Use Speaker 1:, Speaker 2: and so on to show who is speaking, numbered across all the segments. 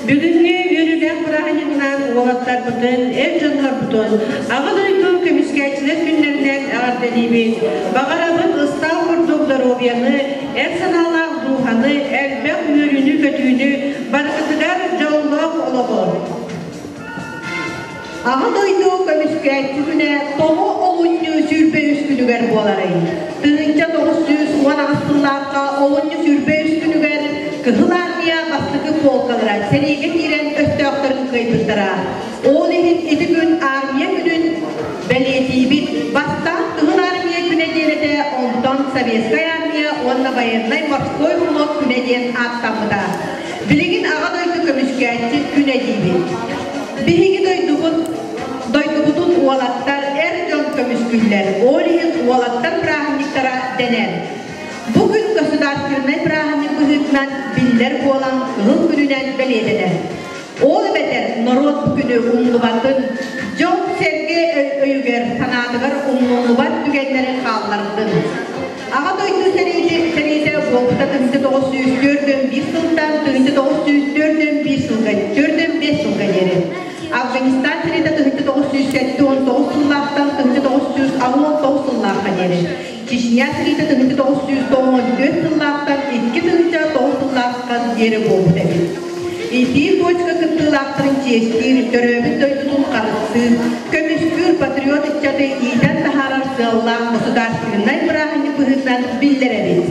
Speaker 1: Бүгүҥҥү үөрүүлээх бырааһынньыгынан уолаттарбытын, эр дьоннорбутун Аҕа дойду көмүскээччилэр күннэринэн эҕэрдэлиибит. Баҕарабыт ыстаал курдук доруобуйаны, эр санаалаах дууһаны, элбэх үөрүүнү-көтүүнү, барыгытыгар дьоллоох олоҕу!
Speaker 2: Аҕа дойду көмүскээччи күнэ тоҕо олунньу 23 күнүгэр буоларый? 1918 сыллаахха олунньу 23 күнүгэр Кыһыл Армия бастакы полкалара сэриигэ киирэн өстөөхтөрүн кыайбыттара. Ол иһин ити күн Армия күнүн бэлиэтиибит. Бастаан Кыһыл Армия күнэ диэн этэ, онтон Советскай Армия уонна Военнай морской флот күнэ диэн ааттаммыта. Билигин Аҕа дойду көмүскээччи күнэ диибит. Биһиги дойдубут дойдубутун уолаттар эр дьон көмүскүүллэр. Ол иһин уолаттар бырааһынньыктара дэнэр. Бу күн государственнай бырааһынньык быһыытынан биллэр буолан кыһыл күнүнэн бэлиэтэнэр. Ол эбэтэр норуот бу күнү умнубатын, дьон-сэргэ өйүгэр, санаатыгар умнуллубат түгэннэри хааллардын. Аҕа дойду сэриитэ буолбута 1941 сылтан 1941 сылга 45 сылга диэри. Афганистан сэриитэ 1979 сыллаахтан 1969 сыллаахха диэри. Чечня сэриитэ 1994 сыллаахтан 2009 сыллаахха диэри буолбут эбит. Итии точка кыттыылаахтарын чиэстиир, төрөөбүт дойдутун харыстыыр, көмүскүүр патриот ыччаты иитэн таһаарар сыаллаах государственнай бырааһынньык быһыытынан биллэр эбит.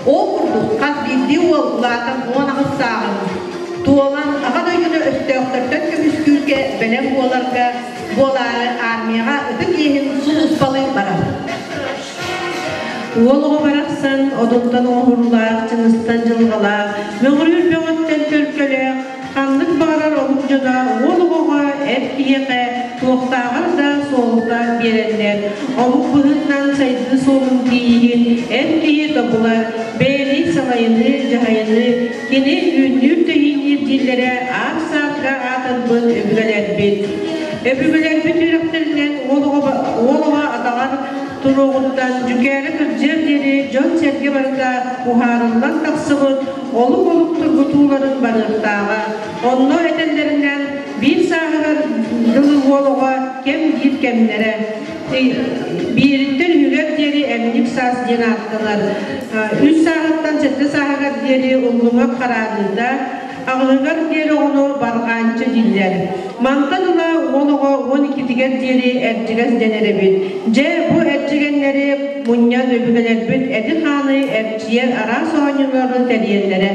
Speaker 2: Ол курдук, хас биирдии уол улаатан 18 сааһын туолан Аҕа дойдуну өстөөхтөртөн көмүскүүргэ бэлэм буоларга буолаары армияҕа ытык иэһин сулууспалыы барар.
Speaker 1: Уол оҕо барахсан одунтан оҥоһуулаах, чыҥыстан дьылҕалаах, мөҕүрүүр бөҕөттөн төлкөлөөх, ханнык баҕарар омук дьоно уол оҕоҕо эр киһиэхэ туохтааҕар да суолта биэрэллэр. Омук быһыытынан сайдыы суолун тиийиһин эр киһи тобулар, бэйэни салайыныы, дьаһайыныы, кини үүннүүр-тэһиинниир дииллэрэ аар-саарга аатырбыт өбүгэлэрбит. Өбүгэлэрбит үөрэхтэринэн уол оҕо атаҕар туруоҕуттан дьүкээри кырдьыар диэри дьон-сэргэ барыта уһаарыллан тахсыбыт олук-олук тургутууларын барыахтааҕа. Онно этэллэринэн, биир сааһыгар дылы уол оҕо кэм биир кэмнэрэ биириттэн үһүгэр диэри эмньик саас диэн ааттанар. Үс сааһыттан сэттэ сааһыгар диэри уллуҥах хараарыыта, Аҕыһыгар диэри оҕону барҕаанчы дииллэр. Мантан ыла уол оҕо 12-тигэр диэри эрдьигэс дэнэр эбит. Дьэ, бу эрдьигэннэри мунньан өбүгэлэрбит эти-хааны эрчийэр араас оонньуулары тэрийэллэрэ.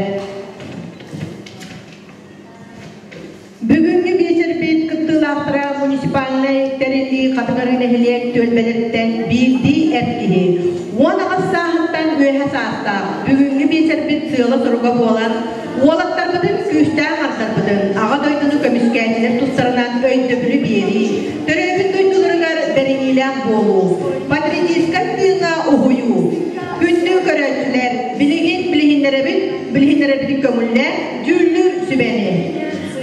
Speaker 2: Бүгүҥҥү биэчэрбит кыттыылаахтара муниципальнай тэриллии Хатыҥырыы нэһилиэк түөлбэлэриттэн биирдии эр киһи 18 сааһыттан үөһэ саастаах бүгүҥҥү биэчэрбит сыала-соруга буолар уолаттарбытын күүстээх ардарбытын Аҕа дойдуну көмүскээччилэр тустарынан өйдөбүлү биэрии, төрөөбүт дойдуларыгар бэриниилээх буолуу, патриотическай тыыҥҥа уһуйуу. Күндү көрөөччүлэр, билигин билиһиннэрэбит, билиһиннэрэбитин көҥүллээн дьүүллүүр сүбэни.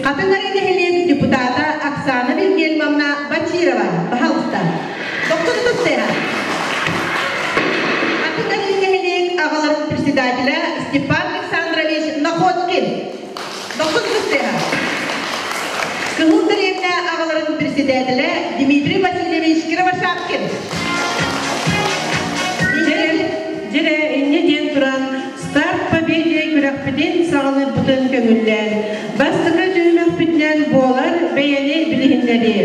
Speaker 2: Хатыҥ Арыы нэһилиэгин депутата Оксана Вильгельмовна Бочирова, пожалуйста. Доктор Тустера. Хатыҥ Арыы нэһилиэк аҕаларын председателя Степан Александрович Находкин. Доктор Тустера. Кыһыл дэриэбинэ аҕаларын председателэ Дмитрий Васильевич Кировошапкин.
Speaker 1: Дьэрэ, инньэ диэн туран, Старт Победе күрэхпитин саҕалыырбытын көҥүллээн, бастакы түһүмэхпитинэн буолар бэйэни билиһиннэрии.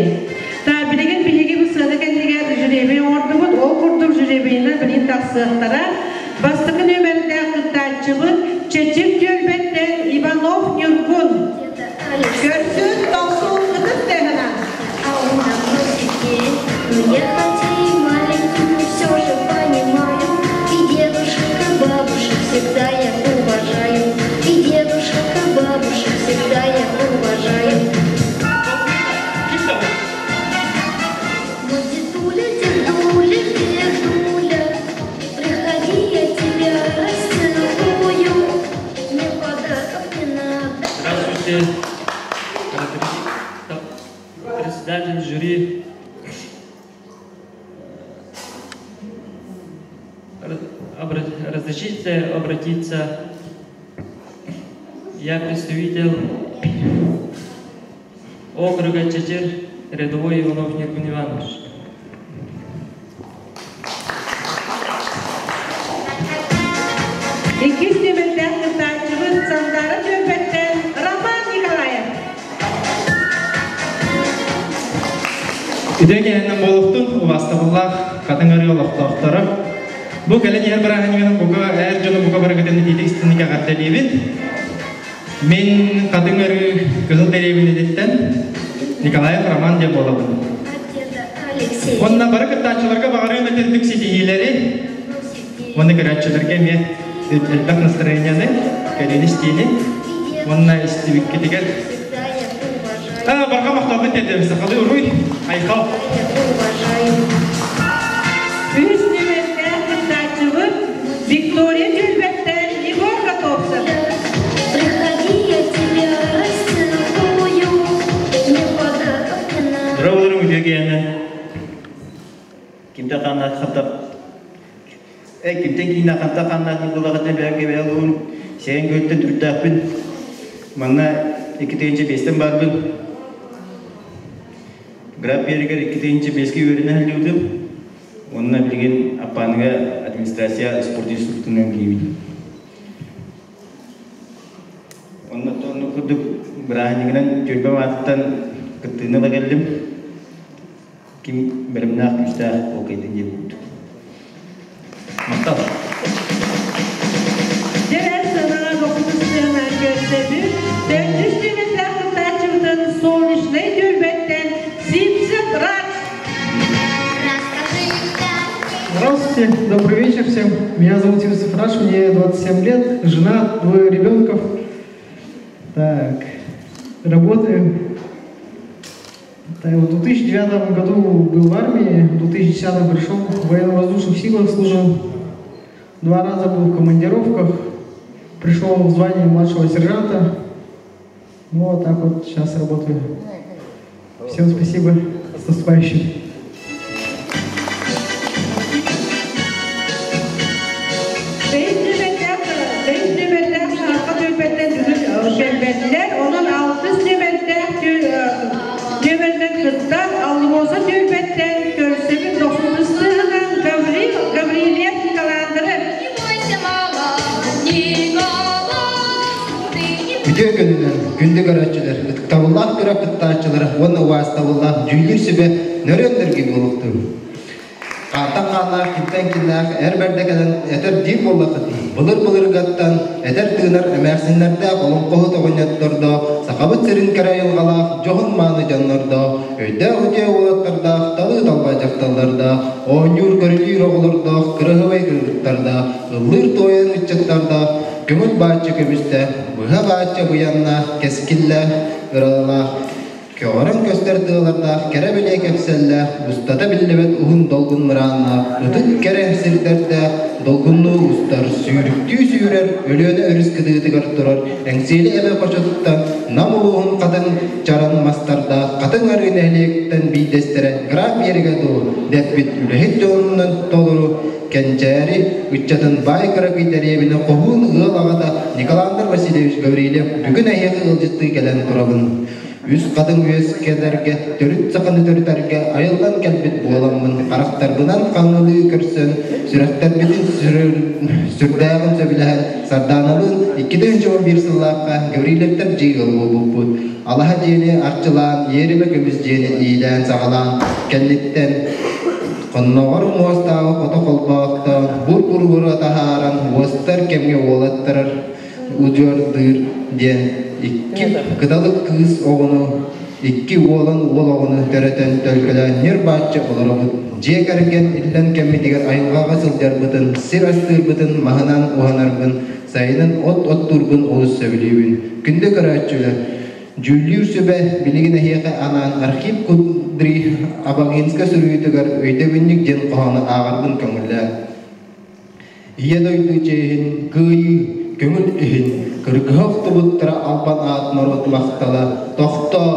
Speaker 1: Та билигин биһиги бу сыана кэннигэр жребий оҥордубут, ол курдук жребийинэн билигин тахсыахтара. Бастакы нүөмэрдээх кыттааччыбыт Чэчир түөлбэттэн Иванов Ньургун.
Speaker 2: Көрсүн, тохсун, ытыс тыаһынан.
Speaker 3: А он давно сидит, но я хотя и маленький, но все же понимаю. И дедушек, и бабушек всегда я уважаю. И дедушек, и бабушек всегда я уважаю. Мой дедуля, дедуля, дедуля, приходи, я тебя расцелую. Мне подарков не надо.
Speaker 4: Здравствуйте, председатель жюри. Разрешите обратиться. Я представитель округа Чечер рядовой Иванов Ниргун Иванович.
Speaker 1: Иккис нүөмэрдээх кыттааччыбыт Сандара түөлбэттэн Роман Николаев.
Speaker 5: Үтүө киһинэн буолуохтун, убаастабыллаах хатыҥ арыы олохтоохторо. Бу кэлэн иһэр бырааһынньыгынан бука эр дьону бука барыгытын итиитик истиҥник эҕэрдэлиибин. Мин хатыҥ арыы Кыһыл дэриэбинэтиттэн Николаев Роман диэн буолабын. Уонна бары кыттааччыларга баҕарыам этэрдик ситиһиилэри уонна көрөөччүлэргэ эмиэ элбэх настроениены, кэлиини-истиини уонна истибиккитигэр барҕа махталбын тиэрдэбин сахалыы уруй, айхал!
Speaker 1: Үс нүөмэрдээх кыттааччыбыт Виктория түөлбэттэн Егор Готовцев.
Speaker 3: Приходи, я тебя расцелую, мне подарков не надо.
Speaker 6: Дорооболорун үтүө киэһэнэн кимтэ хааннаах хантап э кимтэн киинэ ханта хааннаах булаҕытын бэйэм бэйэлуун сиэн көттөн түрдээхпин манна 2 тыһыынча биэстэн баарбын Граф Биэригэр 2 тыһыынча биэскэ үөрэнэ сылдьыбытым уонна билигин Аппааныга администрация спорт институтунан киирбитим. Онно оннук курдук бырааһынньыгынан түөлбэм аатыттан кыттыыны ыла кэллим. Ким бэлэмнээх күүстээх ол кэллин диэн курдук. Махтал.
Speaker 1: Дьэ, сыанаҕа дохсун сыана көрсөбүт. Төрдүс нүөмэрдээх кыттааччыбытын Солнечнай түөлбэттэн Симсик Радж.
Speaker 7: Здравствуйте, добрый вечер всем. Меня зовут Юсуф Раш, мне 27 лет, жена, двое ребенков. Так, работаю. Так, в 2009 году был в армии, в 2010 пришел, в военно-воздушных силах служил. Два раза был в командировках, пришел в звание младшего сержанта. Ну, вот так вот сейчас работаю. Всем спасибо, с наступающим.
Speaker 1: Бэһис нүөмэрдээх бэһис нүөмэрдээх Саҥарха түөлбэттэн бүгүн кэлбэтилэр. Онон алтыс нүөмэрдээх нүөмэринэн кыттар Алроса түөлбэттэн көрсөбүт дохсун сыһынан Гаврил Гаврильев Николандры.
Speaker 3: Не бойся, мама, Николай, ты не
Speaker 8: Үтүө күнүнэн күндү көрөөччүлэр, ытыктабыллаах күрэх кыттааччылара уонна убаастабыллаах дьүүллүүр сүбэ нөрүөн-нөргүй буолуохтун. Хантан хааннаах, кимтэн кииннээх эр бэрдэ кэлэн этэр диир буоллаххыт. Былыр былыргаттан этэр тыынар эмээхсиннэрдээх олоҥхоһут оҕонньоттордоох, Сахабыт сирин кэрэ айылҕалаах, дьоһун мааны дьоннордоох, өйдөөх үтүө уолаттардаах, талыы талба дьахталлардаах, оонньуур көрүлүүр оҕолордоох, кыраһыабай кыргыттардаах, ыллыыр туойан ыччаттардаах, көҥүл бааччы көмүстээх, быһа бааччы быйаннаах, кэскиллээх, ыралаах, көҕөрөн көстөр тыалардаах, кэрэ бэлиэ кэпсэллээх, устата биллибэт уһун долгун мырааннаах, ытык кэрэ сирдэрдээх, долгуннуу устар, сүүрүктүү сүүрэр, Өлүөнэ өрүс кытыытыгар турар Эҥсиэли эбэ хочотуттан Нам улууһун хатыҥ чараҥ мастардаах Хатыҥ Арыы нэһилиэктэн биирдэстэрэ Граф Биэригэ дуу дэппит үлэһит дьонунан толору кэнчээри ыччатын баай кыракый дэриэбинэ хоһуун ыал аҕата Николандр Васильевич Гаврильев бүгүн эһиэхэ ыалдьыттыы кэлэн турабын. Үс хатыҥ үөскэтэргэ, төрүт саханы төрүтэргэ айыллан кэлбит буоламмын, харахтарбынан хаҥылыы көрсөн, сүрэхтэрбитин сүрдээҕин сөбүлэһэн, Сардааналыын 2011 сыллаахха Гаврильевтар дьиэ ыал буолбуппут. Алаһа дьиэни арчылаан, иэримэ көмүс дьиэни иилээн-саҕалаан, кэнниттэн хонноҕор муостааҕы хото холбоохтоон, бур-бур таһааран, уостар кэмҥэ уолаттарар удьуордыыр диэн икки кыталык кыыс оҕону, икки уолан уол оҕону төрөтөн төлкөлөөн ньир-бааччы олоробут. Дьиэ кэргэн иллэҥ кэммитигэр айылҕаҕа сылдьарбытын, сир астыырбытын, маһынан уһанарбын, сайынын от оттуурбун олус сөбүлүүбүн. Күндү көрөөччүлэр, дьүүллүүр сүбэ билигин эһиэхэ анаан Архип Кудрий Абагинскай суруйуутугар өйдөбүнньүк диэн хоһоону ааҕарбын көҥүллээ. Ийэ дойду чиэһин, кыайыы, көҥүл иһин, кыргыһа охтубуттара албан аат норуот махтала, тохтоо,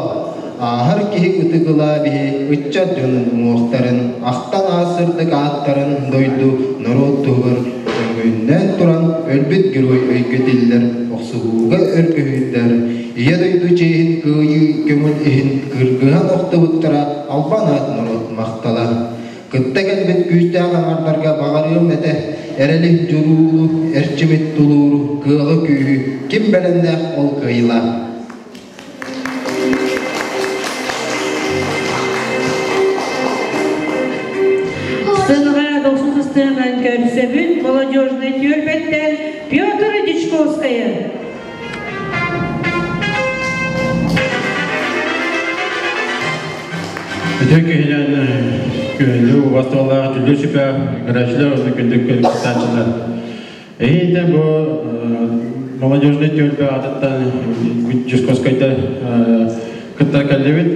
Speaker 8: ааһар киһи ытыгылаа биһи ыччат дьонун уҥуохтарын, ахтан аас сырдык ааттарын дойду норуот туһугар өҥүннээн туран өлбүт герой өйгө тиллэр, охсуһууга өргөһүйдэр. Ийэ дойду чиэһин кыайыы көҥүл иһин кыргыһан охтубуттара албан аат норуот махтала. Кытта кэлбит күүстээх аҥардарга баҕарыам этэ, эрэли, дьулууру, эрчимит тулууру, кыаҕы күүһү ким бэлэмнээх ол кыайыылаах.
Speaker 1: Сыанаҕа дохсун сыстыынан көрсөбүн молодежный түөлбэттэн Петр Дичковская.
Speaker 9: Үтүө киһинэн күндү убастабыллаах дьүллү сүпэ көрөөччүлэр уонна күндү кыттааччылар. Эһиги бу молодежный түөлбэ аатыттан Дьускоскайдар кытта кэллибит.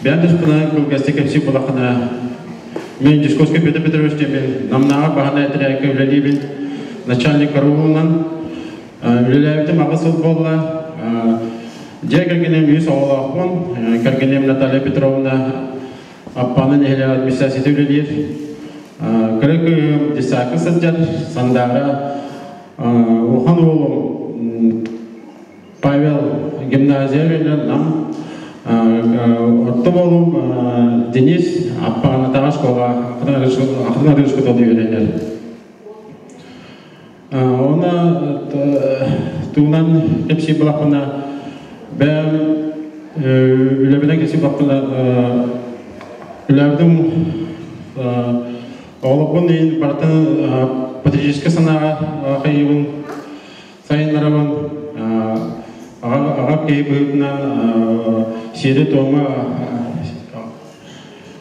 Speaker 9: Бэйэм туспунан кылгастык кэпсии булахына мен Дьускоской Петр Петрович диэмин Намнааҕы баһана этэрээккэ үлэлиибин начальник караулунан үлэлээбитим аҕыс сыл буолла. Дьиэ кэргэним үс оҕолоохпун. Кэргэним Наталья Петровна Аппааны нэһилиэк администрацията үлэлиир. Кыра кыыһым детсадка сылдьар, Сандаара улахан уолум Павел гимназия үөрэнэр Нам орто уолум Денис Аппаанатааҕы школа Ахтан Арыышката үөрэнэр. Уонна тугунан кэпсии булахпына бэйэм үлэбинэн кэпсии булахпына үлэбитим оҕолорбун иһин барытын патриотическай санааҕа хайыыбын сайыннарабын аҕа киһи быһыытынан сиэри-туому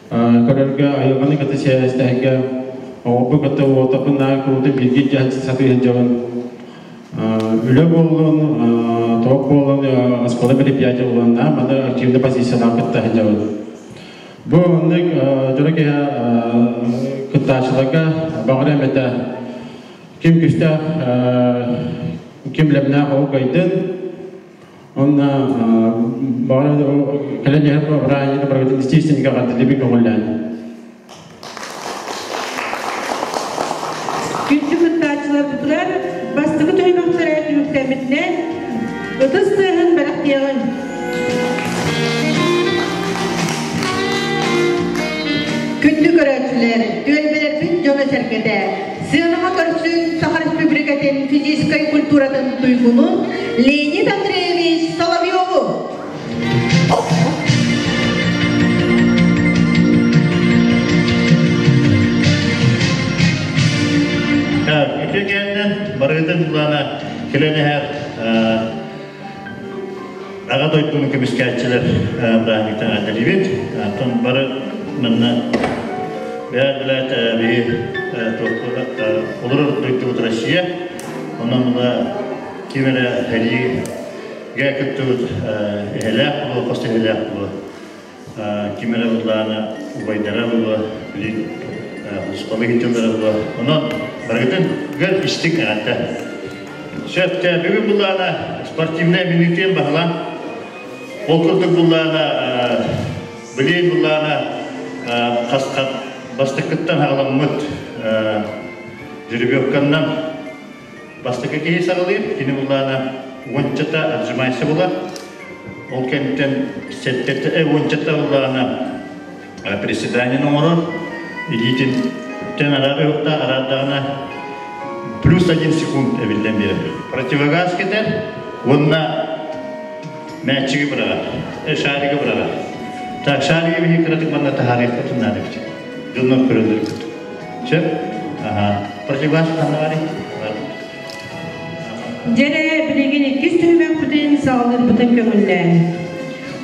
Speaker 9: Көрөргө айылҕаны кытта сибээстэһэргэ оҕобу кытта уотаппын наар куруутун бииргэ илдьэ сатыы сылдьабын. Үлэ буоллун, тоҕо буоллун, оскуола мероприятие буоллун, маны активный позициялаах кытта сылдьабын. Бу оннук дьоро киһи кыттааччыларга баҕарыам этэ. Ким күстээх, ким лэбнээх ол кыайдын. Онно баҕар кэлэн иһэр бырааһынньыгы барыбытын истиистингэ ҕардылыбы көҥүллээн.
Speaker 1: Күндү кыттааччыларбытыгар бастакы түһүмэхтэрэ түмүктэммитинэн ытыс тыаһын бэлэхтиэҕиҥ.
Speaker 2: Күндү көрөөччүлэр, түөлбэлэрбит дьоно-сэргэтэ, сыанаҕа көрсүн Саха Республикатын физическай культуратын туйгунун Леонид Андреевич Соловьеву!
Speaker 10: Так, үтүө кэннэ барыгытын былаана кэлэн иһэр Аҕа дойдуну көмүскээччилэр бырааһынньыктан эҕэрдэлиибит. Оттон бары манна бэйэт биһи олорор дойдубут Россия. Онон мына ким эрэ сэриигэ кыттыбыт эһэлээх буолуо, хос эһэлээх буолуо. Ким эрэ былаана убайдара буолуо, билин хусупалы кыттыллара буолуо. Онон барыгытын гөр истиҥ эҕэрдэ. Сөп, бүгүн буллаана спортивнай минутен баһылаан. Ол курдук буллаана билин буллаана хас бастакыттан хаҕаламмыт жеребьевканнан бастакы киһи саҕалыыр. Кини буллаана уончата отжимайся була. Ол кэнниттэн сэттэтэ уончата буллаана приседание оҥорор. Илиитин тэн араар ыһыкта араардаҕына плюс один секунд эбиллэн биэрэр. Противогаз кэтэр уонна мээччиги быраҕар, шаригы быраҕар. Так, шаригы биһи кыратык манна таһаарыахпытын наада эбит. Дьоннор көрөллөр курдук. Сөп? Аха. Противогаз ханна барый?
Speaker 1: Дьэрэ билигин иккис түһүмэхпитин саҕалыырбытын көҥүллээн.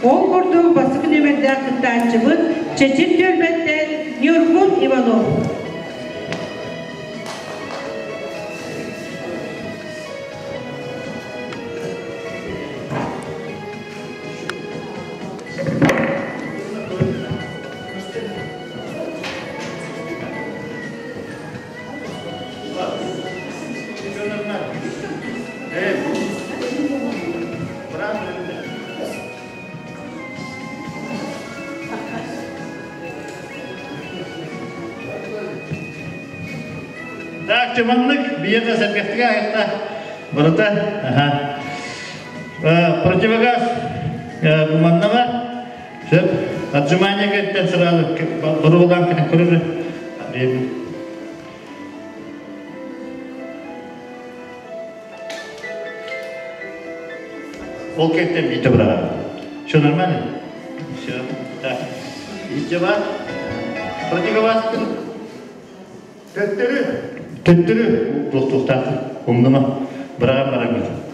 Speaker 1: Ол курдук бастакы нүөмэрдээх кыттааччыбыт Чэчир түөлбэттэн Ньургун Иванов.
Speaker 10: Так, маннык биһиэхэ сэргэхтигэ айахта барыта. Аха. Противогаз маннаға сөп отжимание кеттен сразу бұрылған кene көрір. Ол кеттен бүйті бұраға. Все нормально? Все. Так. Ичеба. Противогаз Төттөрү. Төттөрү. Тух-тухтаах. Умнума. Быраган баран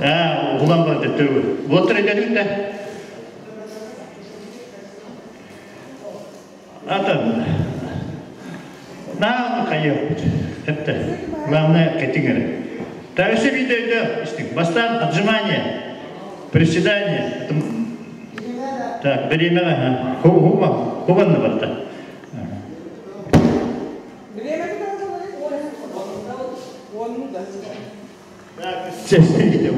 Speaker 10: Аа, улан бар төттөрү. Уоттар эдерин да. Атын. Наа кайып. Хепте. Главное, кетиңер. Дальше видео истик. Бастан отжимание. Приседание. Так, беременна. Ху-хума. Хубанны барда.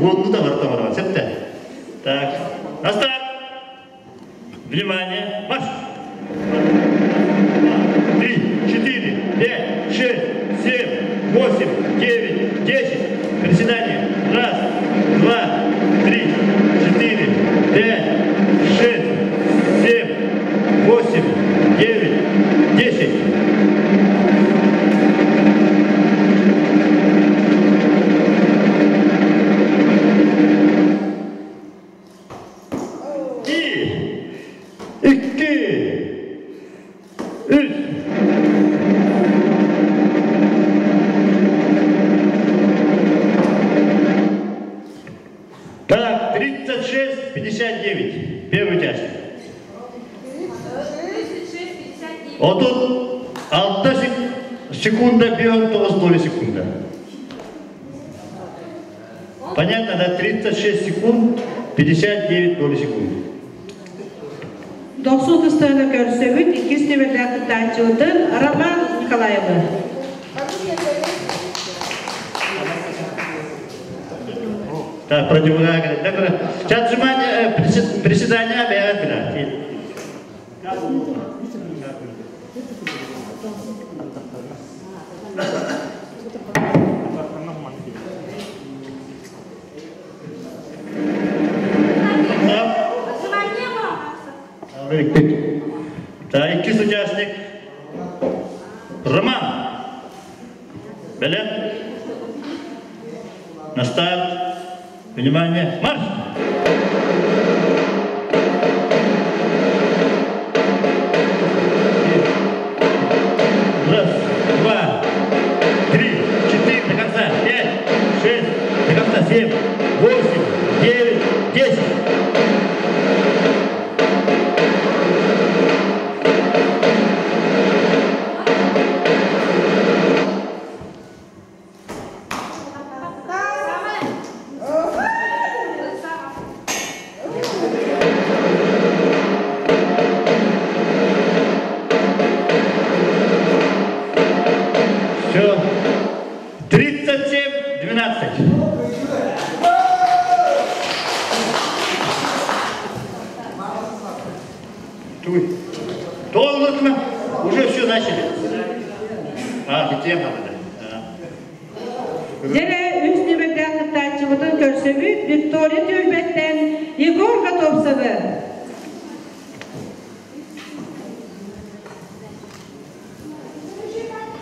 Speaker 10: Онну да барта бар. Септе. Так. На старт. Внимание. Марш. Три, четыре, пять, шесть, семь, восемь, девять, десять. Приседание. Раз, два, три, четыре, пять, шесть, семь, восемь, девять, десять. Bir, iki, üç. Так, 36,59. Первый участник. Вот тут 6 секунда, 9 доли секунда. Понятно, да? 36 секунд, 59 доли секунды.
Speaker 1: Дохсу тыстыгына көрсөбүт, иккис нөмердээх кыттааччыбытын Роман Николаевы.
Speaker 10: Так, противогаз. Сейчас отжимание, приседания, бля. Так, иккис участник. Роман. Белем. На старт. Внимание. Марш! Раз, два, три, четыре, до конца, пять, шесть, до конца, семь, восемь, девять, десять. Все. 37-12. Туй. Долго Уже все начали. А, тема да.
Speaker 1: Дьэ үс нөмердээх кыттааччыбытын көрсөбүт Виктория түөлбэттэн Егор Готовцевы.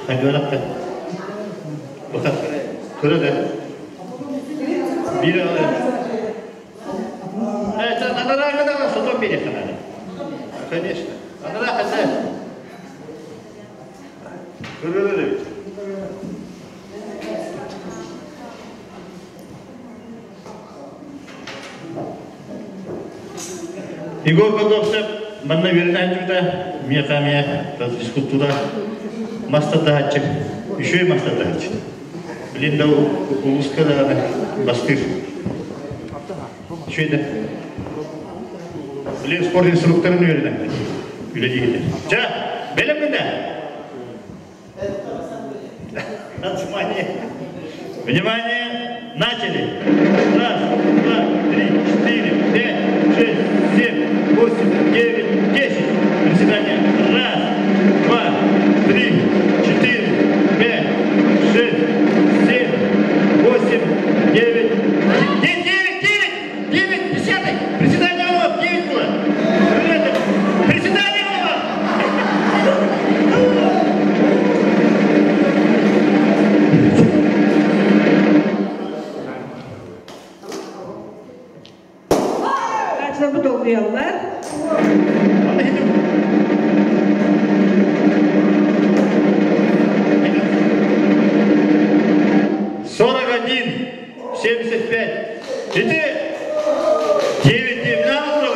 Speaker 10: Хайдуаракка. Баха. Көрөдө. Бир Это надо надо сотом берег надо. Конечно. Надо хозяин. Көрөдө. Егор Готовцев, манна вернәнчүдә, мия физкультура мастер еще и мастер Блин, да улуска да бастыр. Еще да. Блин, спорт инструкторын үйренен. Үле Жа, белем да. Внимание. Внимание, начали. Раз, два, три, четыре, пять, шесть, семь, восемь, девять, десять. Приседания. Раз, два, три, четыре, пять, шесть, семь, восемь, девять, девять, девять,
Speaker 1: кыттааччылар бу долгуйаллар.
Speaker 10: 41, 75. Ити 9, 9, надо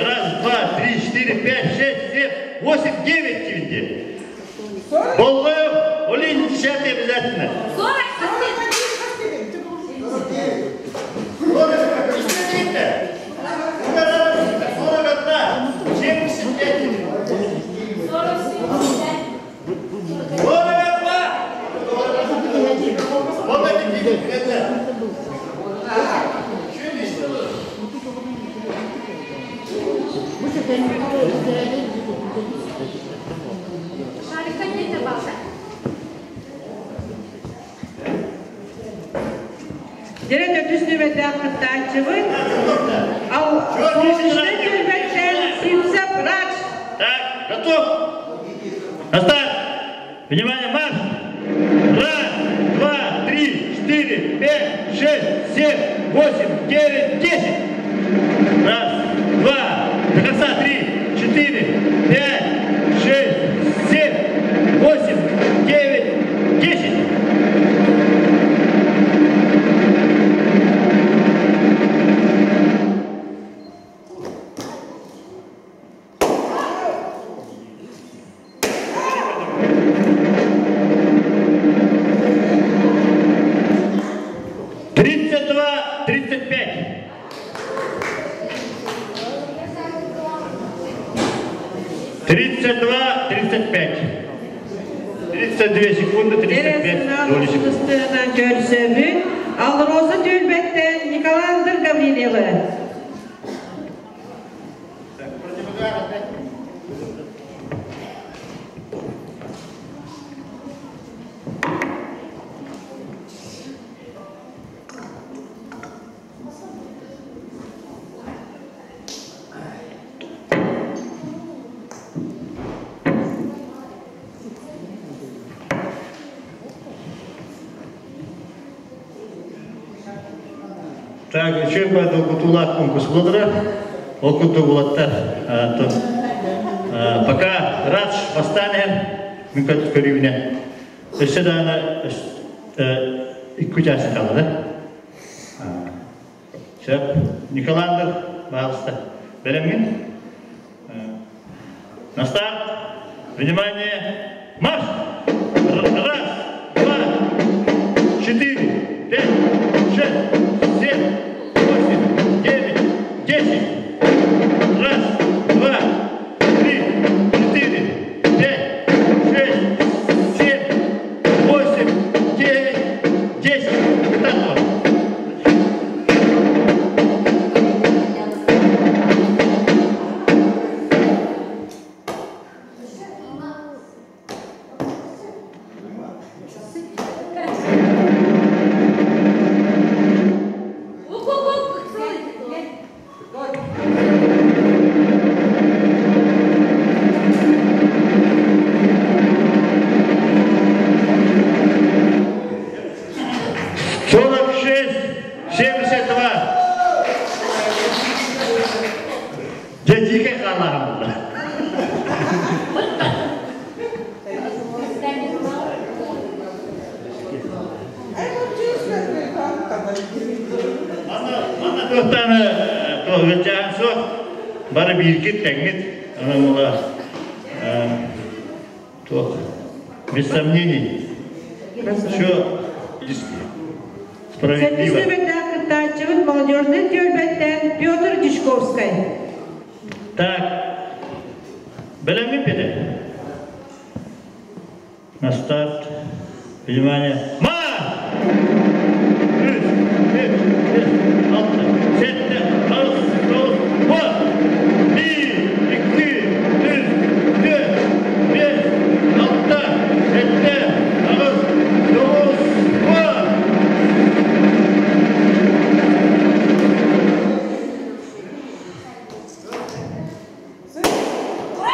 Speaker 10: Раз, два, три, четыре, пять, шесть, семь, восемь, девять девять. Боллоев, Олень, десятый обязательно. 41. 41, 75. 42. Вот эти это.
Speaker 1: Дэрэ төтүс нүмердээх кыттааччыбыт. Ал солнечный түлбэттэн Сивцев Радж.
Speaker 10: Так, готов? На старт! Внимание, марш! Раз, два, три, четыре, пять, шесть, семь, восемь, девять, десять. Раз, два, до конца три, четыре, пять, шесть, семь, восемь, девять, десять. 32, 35. 32, 35. 32 секунды, 35 доли секунд.
Speaker 1: Көрсөбүт. Алроса түлбэттэн Николандр Гаврильевы.
Speaker 10: Так, еще долгутулах конкурс буладыра. Ол курдук булаттар. Пока Радж бастан мен көрүүнэ. Өссө даана икки часы калды, да? Сөп. Николандр, пожалуйста. Бэлэмҥин? На старт. Внимание. Марш! Раз, два, четыре, пять, шесть, семь, восемь, девять, десять. Раз, два, три, четыре, пять, шесть, семь, восемь, девять, десять. Пятнадцать. 46, 72. Дьэ, хаалаһым. Манна туохтааны туохгачаан суох бары бииргит тэҥҥит онон була туох без сомнений все справедливо.
Speaker 1: Сэттис нүмердээх кыттааччыбыт молодежный түөлбэттэн Петр Дичковскай.
Speaker 10: Так, бэлэмҥин Петя? На старт. Внимание. Марш! Үс, үс, үс, алта, сэттэ, аҕыс, тоҕус, уон. Биир, икки, үс, түөрт, биэс, алта, сэттэ, аҕыс, тоҕус, уон.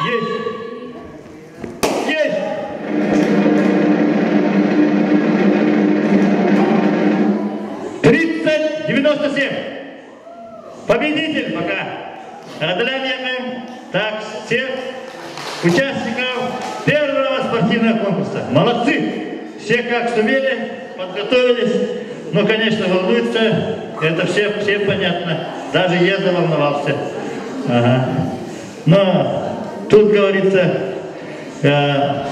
Speaker 10: Есть! Есть! 30-97. Победитель пока. Одоление так всех участников первого спортивного конкурса. Молодцы! Все как сумели, подготовились. Ну, конечно, волнуются. Это все, все понятно. Даже я заволновался. Ага. Но тут говорится,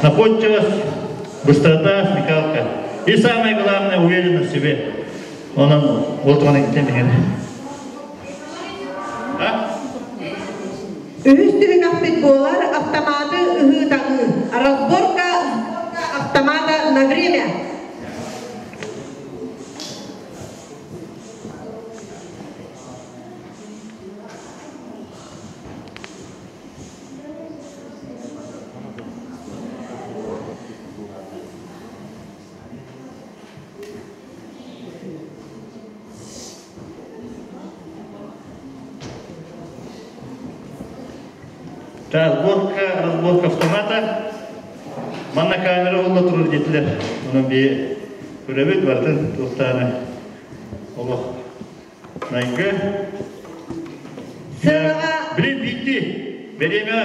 Speaker 10: находчивость, быстрота, смекалка. И самое главное, уверенность в себе. Он, вот он и
Speaker 2: Үһүс түһүмэхпит буолар автоматы ыһыы-таҥыы. Разборка автомата на время.
Speaker 10: Разборка, разборка автомата. Манна камера улла турар диэтилэр. Онон би көрөбүт бартын туохтааны олох найгы.
Speaker 2: Сыанаҕа
Speaker 10: Блин, битти. Время.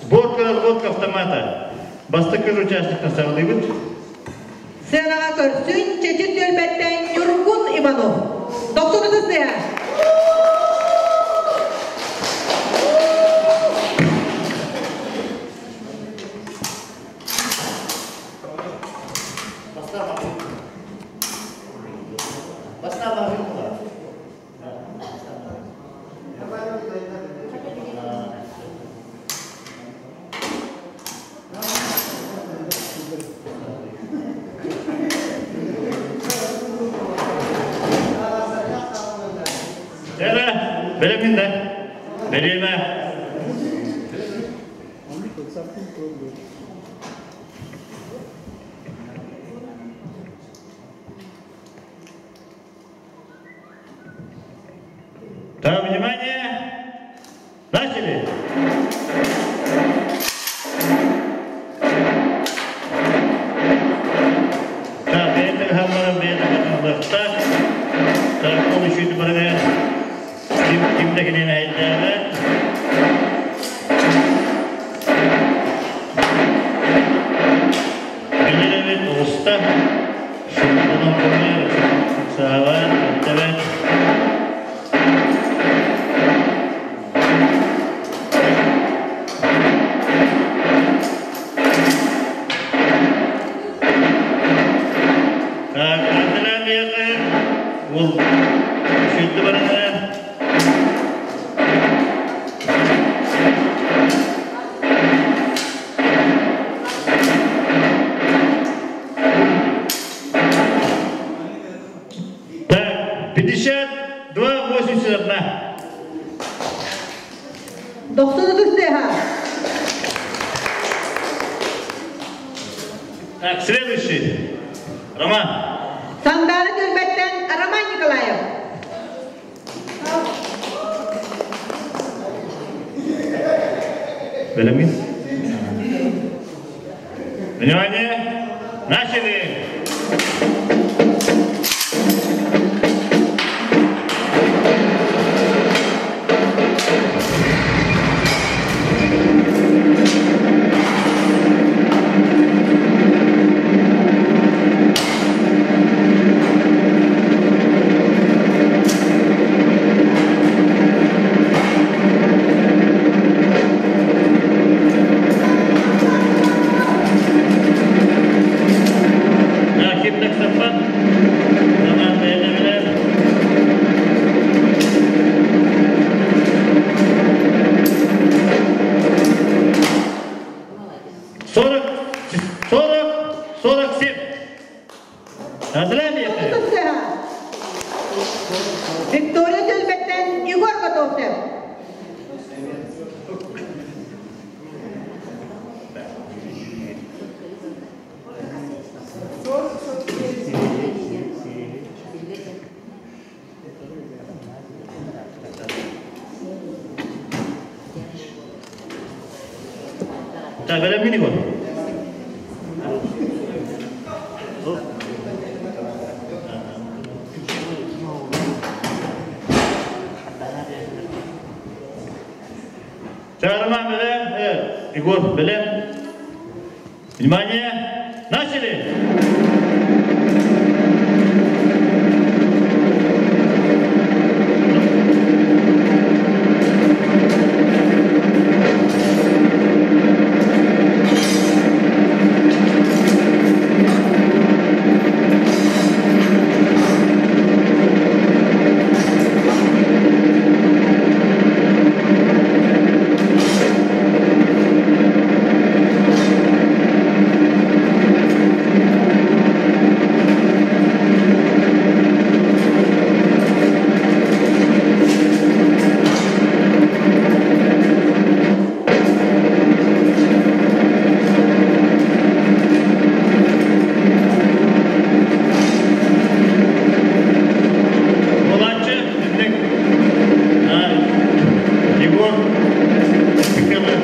Speaker 10: Сборка, разборка автомата. Бастакы участниктан саҕалыыбыт.
Speaker 2: Сыанаҕа көрсүн Чэчир түөлбэттэн Ньургун Иванов. Дохсун ытыс тыаһа.
Speaker 10: Эра, бэлэмин да. Бэлиэмэ. Так, внимание! Начали! Так, бэйэтин хаммаран бэйэтин хатыллахтаах. Так, ол үшүйді барыга ким ким да кэлиэн эһэйдээҕэ. Билэр эбит оҕуста. Шумтанан хомуйар, саалаан, эттэбэт. Так, ардылаан Ол үшүйді барана. Так, 52,81.
Speaker 2: Дохсун ытыс тыаһа.
Speaker 10: Так, следующий. Роман.
Speaker 2: Сандаара түөлбэттэн Роман Николаев.
Speaker 10: Бэлэмин. Внимание! Начали! Так, ким таксаппат? Роман бэйэтэ 40, 40, 47. Ардылаан
Speaker 2: Ытыс тыаһа. Виктория түөлбэттэн Егор Готовцев.
Speaker 10: Так, бэлэмҥин Егор? Роман бэлэм, Егор бэлэм. Внимание, начали! Буолааччы итинник Егор Пиканы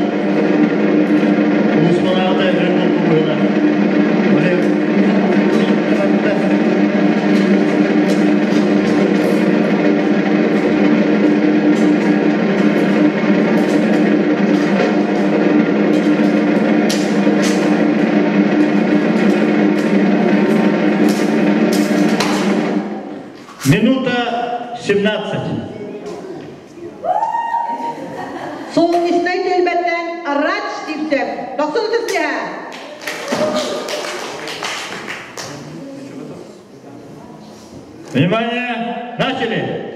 Speaker 10: улууспалаата өрө быһыла. Минута 17.
Speaker 2: Солнечнай түөлбэттэн Рач Сивцев. Дохсун ытыс
Speaker 10: Внимание! Начали!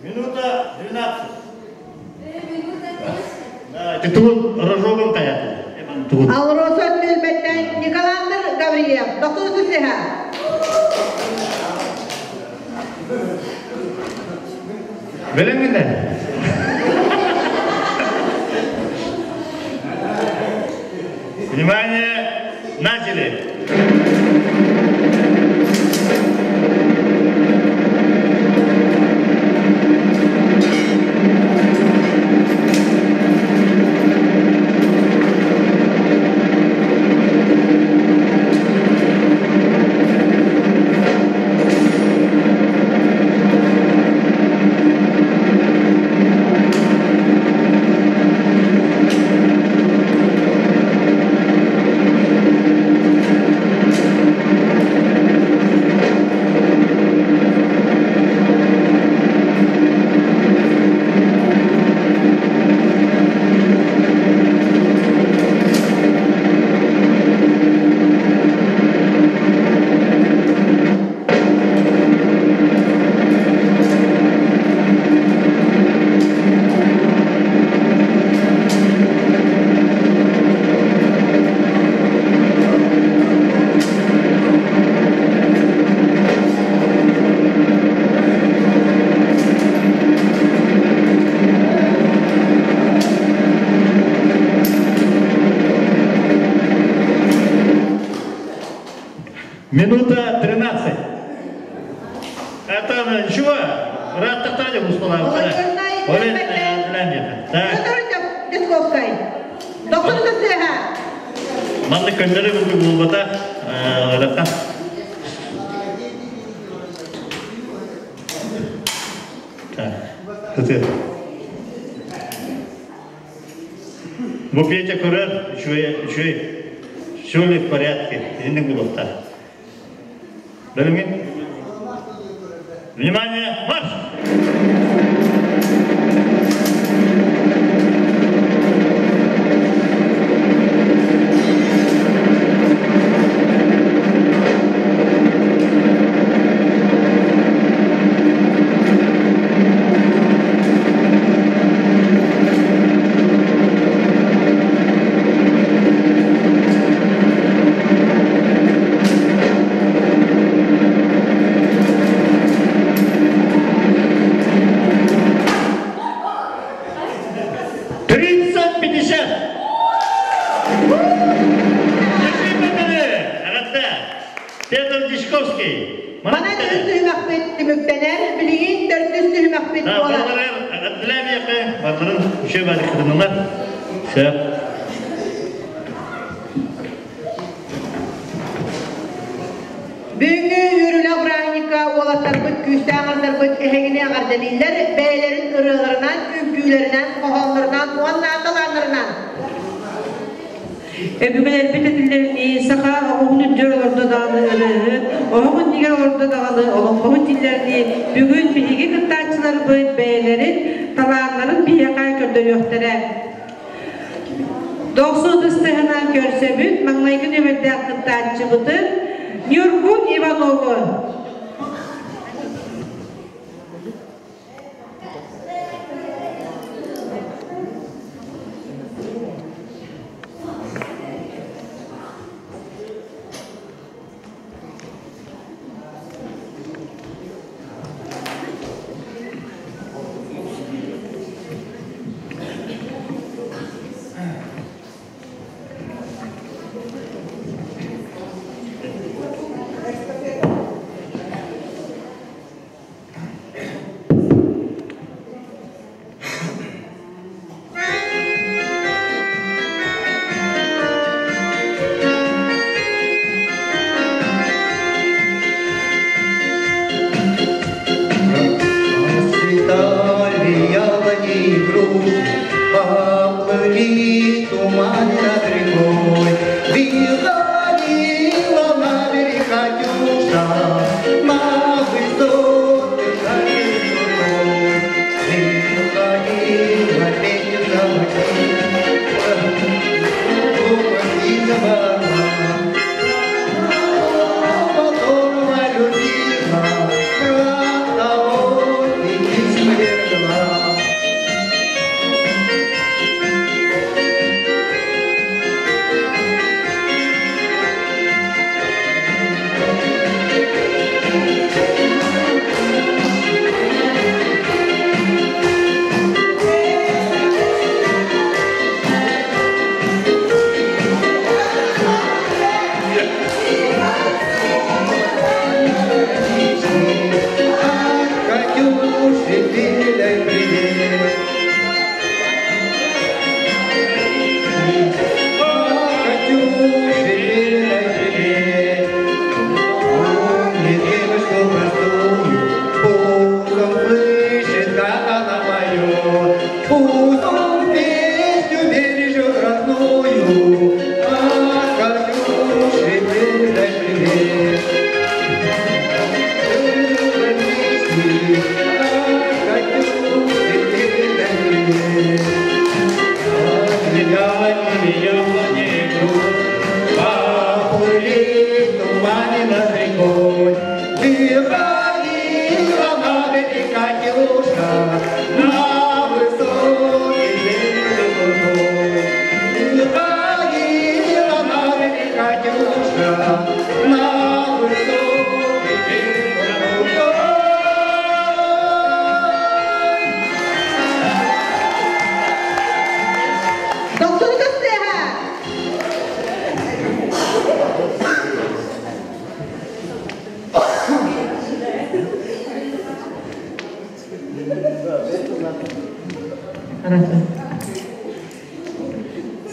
Speaker 10: Минута 12. Титул Рожогом таят.
Speaker 2: Алроса түөлбэттэн Николандр Гаврильев. Дохсун ытыс
Speaker 10: Бэлэмҥин Внимание! Начали! Минута 13. Это ничего, рад тахтадим успела.
Speaker 2: Десковскай. Дохсун ытыс
Speaker 10: Манна көннөрү курдук буолбата, ырахан. Так, Бу Петя көрөр, үчүгэй, үчүгэй, все ли в порядке, итинник булуохтаах. Бэлэмҥин? Внимание, марш! 30-50! Петр Дичковский.
Speaker 2: Манан үс түһүмэхпит түмүктэнэр, билигин төрдүс түһүмэхпит буолар.
Speaker 10: Барларын үчүгэй баары Сөп.
Speaker 2: Бүгүҥҥү үөрүүлээх бырааһынньыкка уолаттарбыт, күүстээх аҥардарбыт эһигини эҕэрдэлииллэр, бэйэлэрин ырыаларынан, үҥкүүлэринэн, хоһооннорунан уонна талааннарынан.
Speaker 1: Өбүгэлэрбит этиллэринии саха оҕоһун үрдүгэр олордо даҕаны ырыаһыт, оһох иннигэр олордо даҕаны олоҥхоһут дииллэринии бүгүн биһиги кыттааччыларбыт бэйэлэрин талааннарын биһиэхэ көрдөрүөхтэрэ. Дохсун ытыстыһынан көрсөбүт маҥнайгы нүөмэрдээх кыттааччыбытын Ньургун Иванову.
Speaker 8: Расцветали яблони и груши, поплыли туманы над рекой. Выходила на берег Катюша, на высоты Выходила песню которого любила, про того ты не свергла. Катюши, передай привет. Катюше, передай привет. Помни девушку простую, пусть он слышит, как она поет. Пусть он песню бережет родную. А Катюше, передай привет. Поплыли туманы над рекой, Выходила на берег Катюша, на высокий берег крутой. Выходила на берег Катюша, на высокий берег крутой.
Speaker 2: Дохсун ытыстыһа!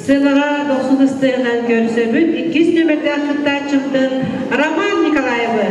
Speaker 1: Сыанаҕа дохсун ыстыынан көрсөбүт иккис нүөмэрдээх кыттааччыбытын Роман Николаевы.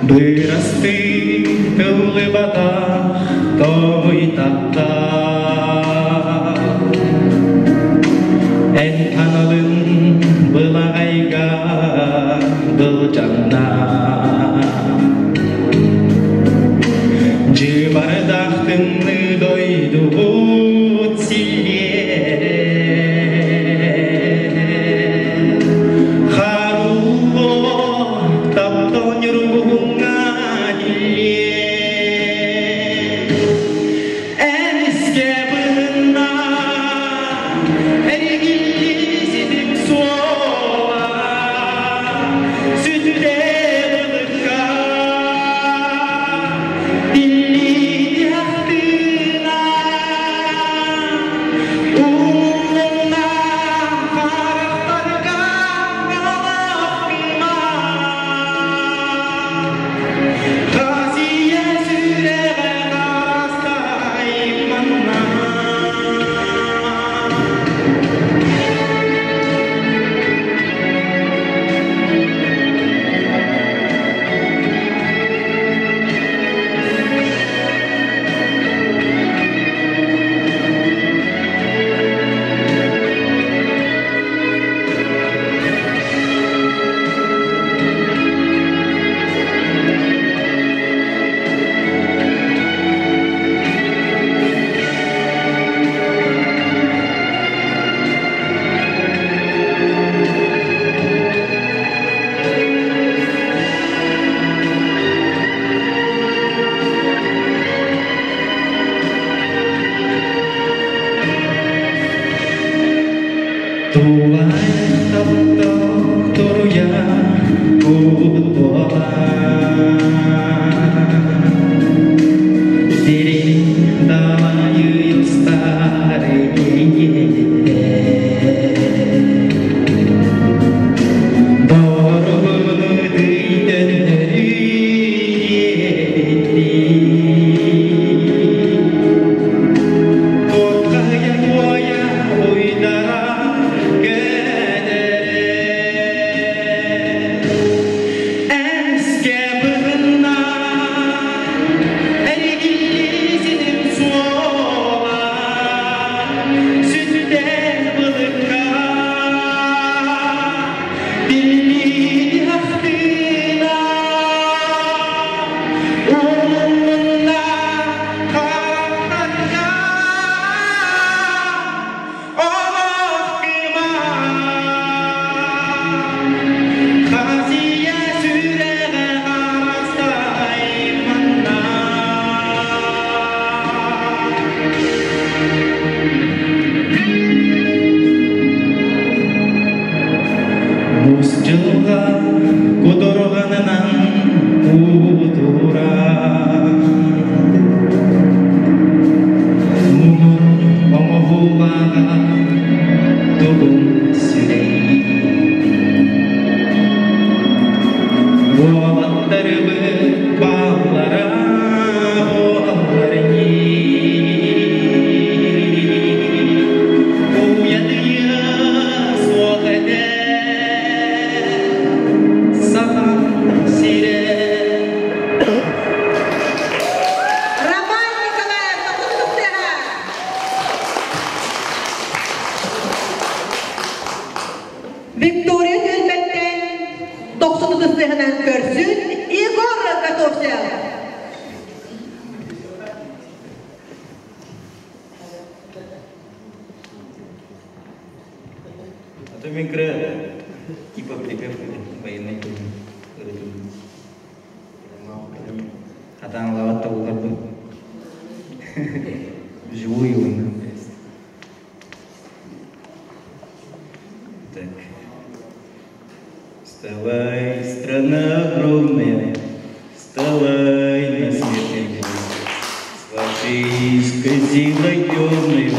Speaker 5: Бырастыы тыллыбатах тоҥуй таптал Эн аналын былаҕайга былдьанна Дьыбардаах тымныы дойдубут силлиэрэ Харулло таптал ньургуһуҥҥа Эмискэ быһынна эригилли ситим суола сүтүдэ былыкка тиллиити ахтыына умнулунна харахтарга алахпыма Хасия сүрэҕэ харастай манна. Тулай таптал туруйа кут буолар Дириҥ далайы устар Доругуну тыйтөннөрү Туотхайа туойа уйдара көтөрө Эмискэ быһынна эригилли ситим суола сүтүтэ былыкка биллиини ахтыына умунна харахтарга олох кыма Хасия сүрэҕэ харастай манна. Бус дьылҕа кутурҕанынан кутура Муҥур оҥоһуулааҕа тугун сүрэй Уолаттарыбыт бааллара буоллар Уйатыйа суох этэ Саха сирэ.
Speaker 2: Роман Николаев, Тохтутуктыга! Виктория түөлбэттэн тохсун сыһынан көрсүн Егор Готовцев.
Speaker 6: А то мен кыра типа припев военный Хатан лават табылар Вживую война. Так. Вставай, страна огромная, вставай на смертный бой. С фашистской силой темною,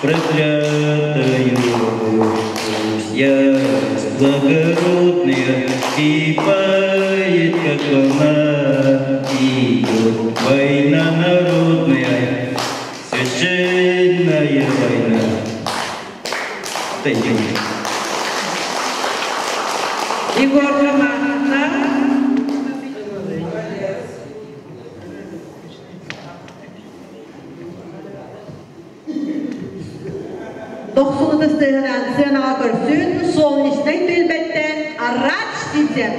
Speaker 6: проклятою. Пусть ярость благородная кипает, как волна, идет война народная, священная война. Thank you.
Speaker 1: Егор Романовна.
Speaker 2: Дохсун ытыс тыаһынан сыанаҕа көрсүн Солнечнай түөлбэттэн Арат Штицер.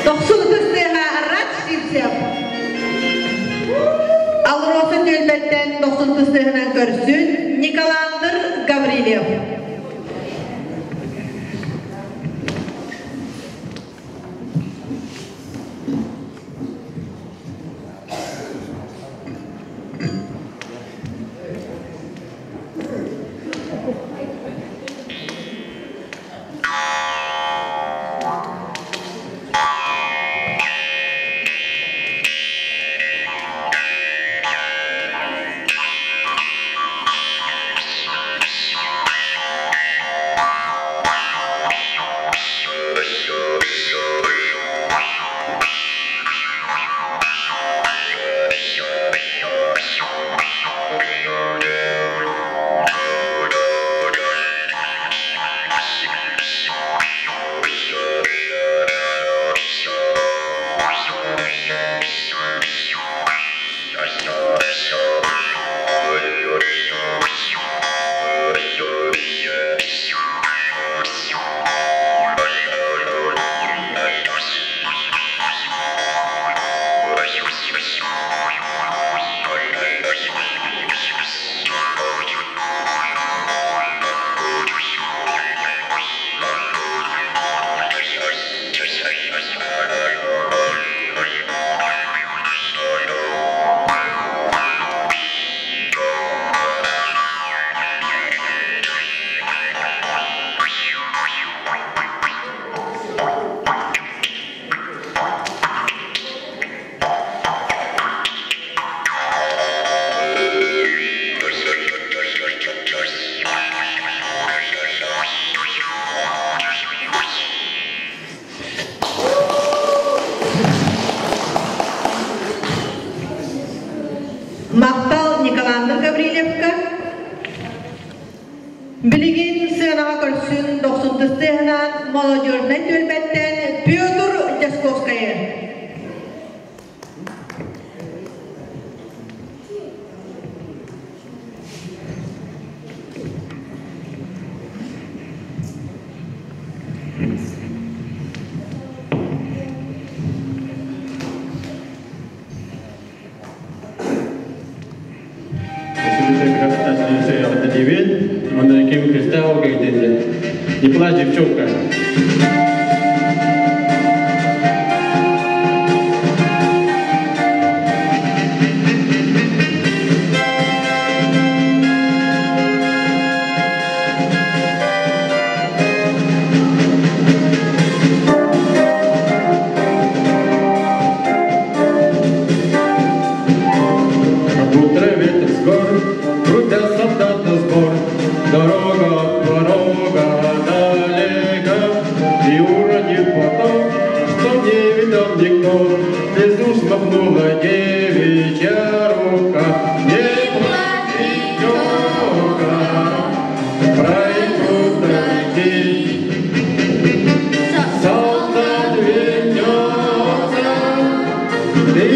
Speaker 2: Дохсун ытыс тыаһа Арат Штицев. Алроса түөлбэттэн дохсун ытыс тыаһынан көрсүн Николандр Гаврильев. Махтал Николандр Гаврильевка. Билигин сыанаҕа көрсүн дохсун тыһынан молодежнай түөлбэттэн Петр Дьасковскайы.
Speaker 9: Не плачь, девчонка. Утро ветер с гор, крутя солдат на сбор, дорога от порога далека, и уронив поток, что не видал никто, слезу смахнула девичья рука. Не плачь, девчонка, пройдут дожди, солдат вернется, ты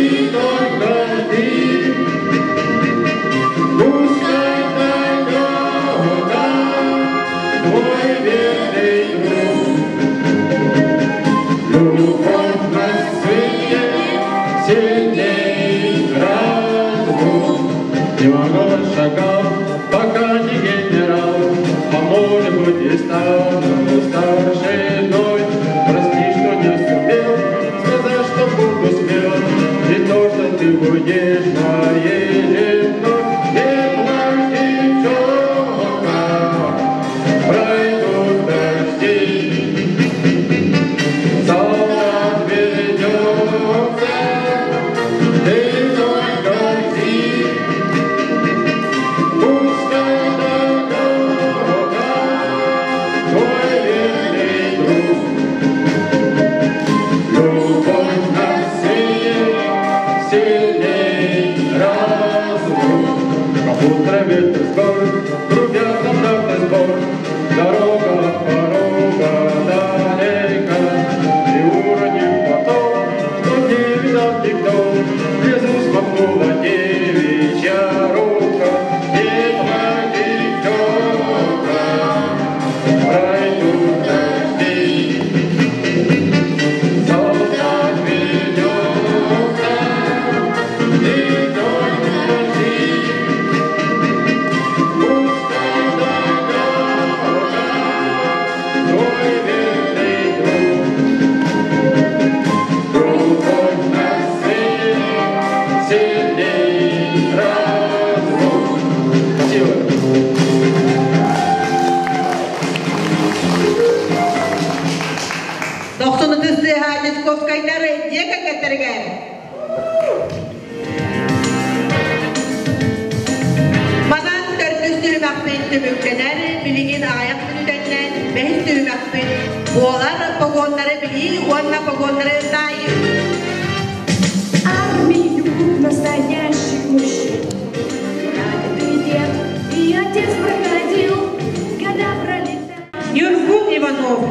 Speaker 9: Немного шагал, пока не генерал, А может быть и стану старшиной. Прости, что не сумел сказать, что буду смел, И то, что ты будешь моей женой. Не плачь, девчонка, пройдут дожди. Солдат вернется, ты только жди. Пускай дорога, твой верный друг. Любовь нас сильней разлук. Как утро ветер с гор, трубят стандартный сбор. Дорога от порога далека, И уронив потом, что не видал никто, В лесу смахнула девичья рука. Не плачь, девчонка, пройдут дожди. Солдат вернется, ты только жди. Пускай дорога, твой верный друг. Любовь нас сильней разлук. Спасибо.
Speaker 2: Дохсун ытыс тыаһа Дьячковскайдар дьиэ кэргэттэригэр. Манан төрдүс түһүмэхпит түмүктэнэр, билигин аҕыйах мүнүүтэннэн бэһис түһүмэхпит буолар погоннары билии уонна погоннары таайыы.
Speaker 11: Армию настоящих мужчин. Прадед и дед, и отец проходил, года пролетали.
Speaker 1: Ньургун Иванов,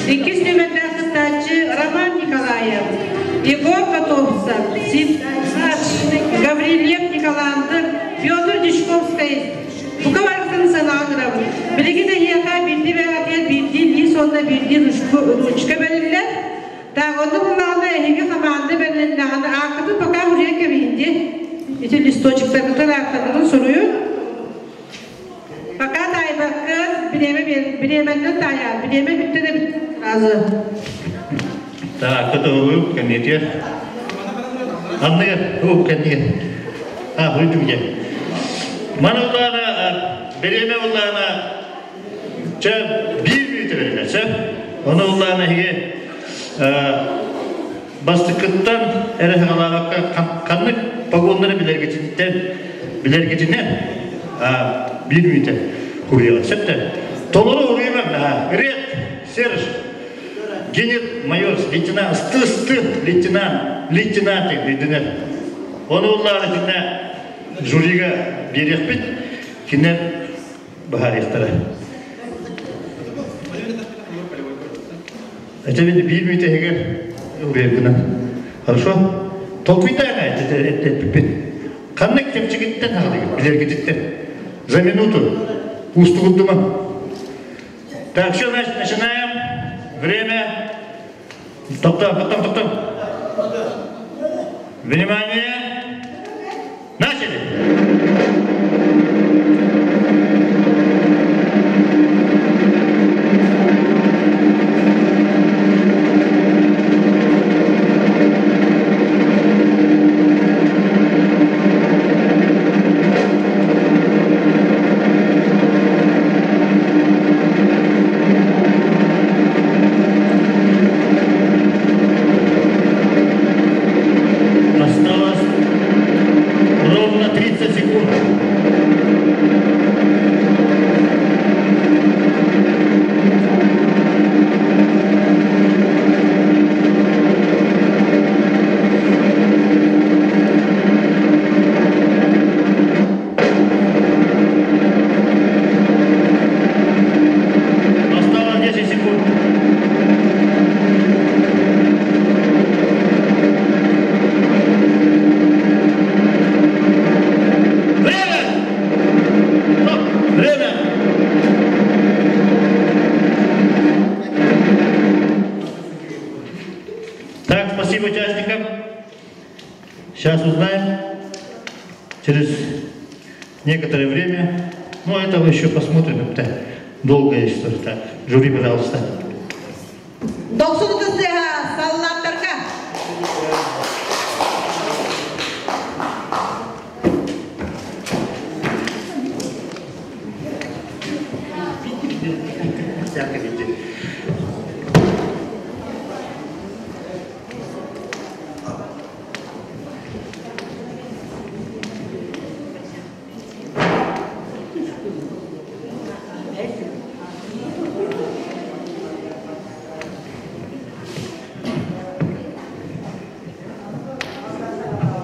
Speaker 1: иккис нүөмэрдээх кыттааччы Роман Николаев, Егор Готовцев, Сиднач, Гаврильев Николандр, Петр Дьячковскай. Бука барытын санаан ырабын. Билигин эһиэхэ биирдии бэҕэтигэр биирдии лиис уонна биирдии ручка бэриллэр. Так, онно буллаҕына эһиги хамаанда бэрилиннэҕинэ ааккытын пока уруйан кэбиһин дии. Ити листочектаргытын ааттаргытын суруйун. Пока таайбаккын, бириэмэ бириэмэннэн таайаар, бириэмэ бүттэ да сразу.
Speaker 10: Так, кытылы кэнниэтигэр. Анныгар, уу кэннигэр. А, хуйдугя. Маны улаана, бириэмэ улаана, чэ, биир мүнүүтэ берилэр, чэ. Оны улаана иһиге бастыкыттан эрэ саҕалаабакка ханнык погоннары билэргититтэн билэргитинэн биир мүнүүтэ хуруйаҕыт сөптө. Толору уруйуман, ред, Серж, генер, майор, лейтенант, сты, сты, лейтенант, лейтенант дединер. Оны уллааны кине жюрига биэриэхпит, кине баһаарыахтара. Это ведь биир мүнүүтэ иһигэр уруйаргынан. Хорошо? Толкуйдаан эппиппит. Ханнык чэпчэкиттэн хаалыгыт, билэргититтэн. За минуту. Уустугурдума. Так, все, значит, начинаем. Время. Топ-топ, топ-топ, топ-топ. Внимание. Начали. Осталось ровно 30 секунд. Осталось 10 секунд. Время! Стоп! Время! Так, спасибо участникам. Сейчас узнаем. Через Некоторое время, но этого еще посмотрим, это долгая история. Так, жюри, пожалуйста.
Speaker 2: Дохсун ытыс саллааттарга.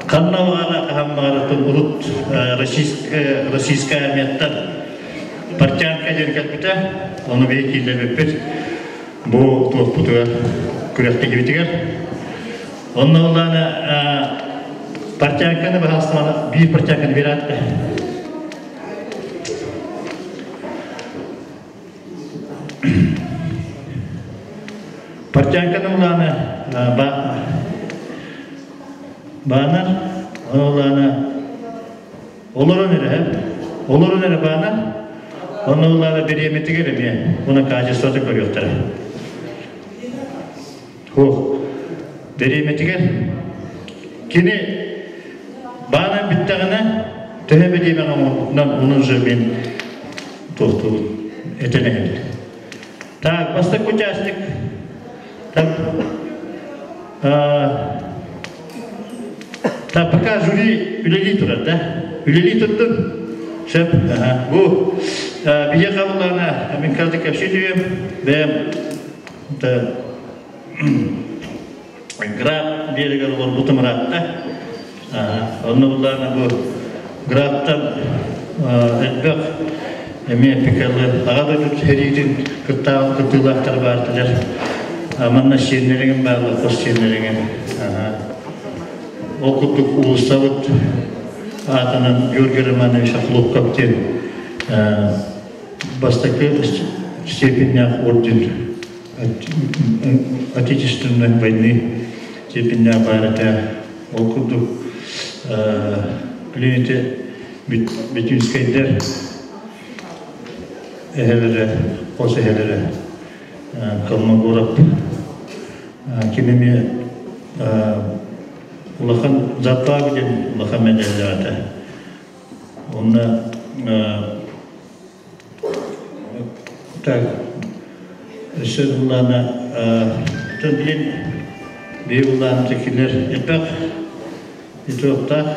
Speaker 10: Ханна баҕара хаһан баҕаратын урут российская армияттан партианка диэн кэлбитэ, ону биһи кииллэрбиппит бу туохпутугар күрэхтэһиибитигэр. Онно улаана партианканы баһаастамана биир партианканы биэрээтте. Партианканы улаана баанар, улаана олорон эрэ, олорон эрэ баанар, онно улаана бириэмэтигэр эмиэ уна качествоты көрүөхтэрэ. Хух, бириэмэтигэр кини баанан бүттэҕинэ төһө бириэмэҕэ оҥорбутунан онун же мин туохтуубут этэн эһэбит. Так, бастакы участник. Так, так, пока жюри үлэлии турар, да? Үлэлии турдун. Сөп. Бу биһиэхэ қабыллаана мин кырдык кэпсии түһүөм. Бэйэм Граб биэригэр олорбутум ыраатта. Онно буллаана бу Грабтан элбэх эмиэ пикалы аҕа дойду сэриитин кыттаах кыттыылаахтар баартылар. Манна сиэннэригин бааллар, хос сиэннэригин. Ол курдук уулуссабыт аатынан Георгий Романович Охлопков диэн бастакы степеннээх орден Отечественной войны степеннээх баар этэ. Ол курдук билините Бетюнскайдар эһэлэрэ, хос эһэлэрэ Колмогоров кини эмиэ улахан Заппаг диэн улахан мэдээллээх этэ. Онно Так, өссө улаана билин биир улаана кинилэр элбэх итоктаах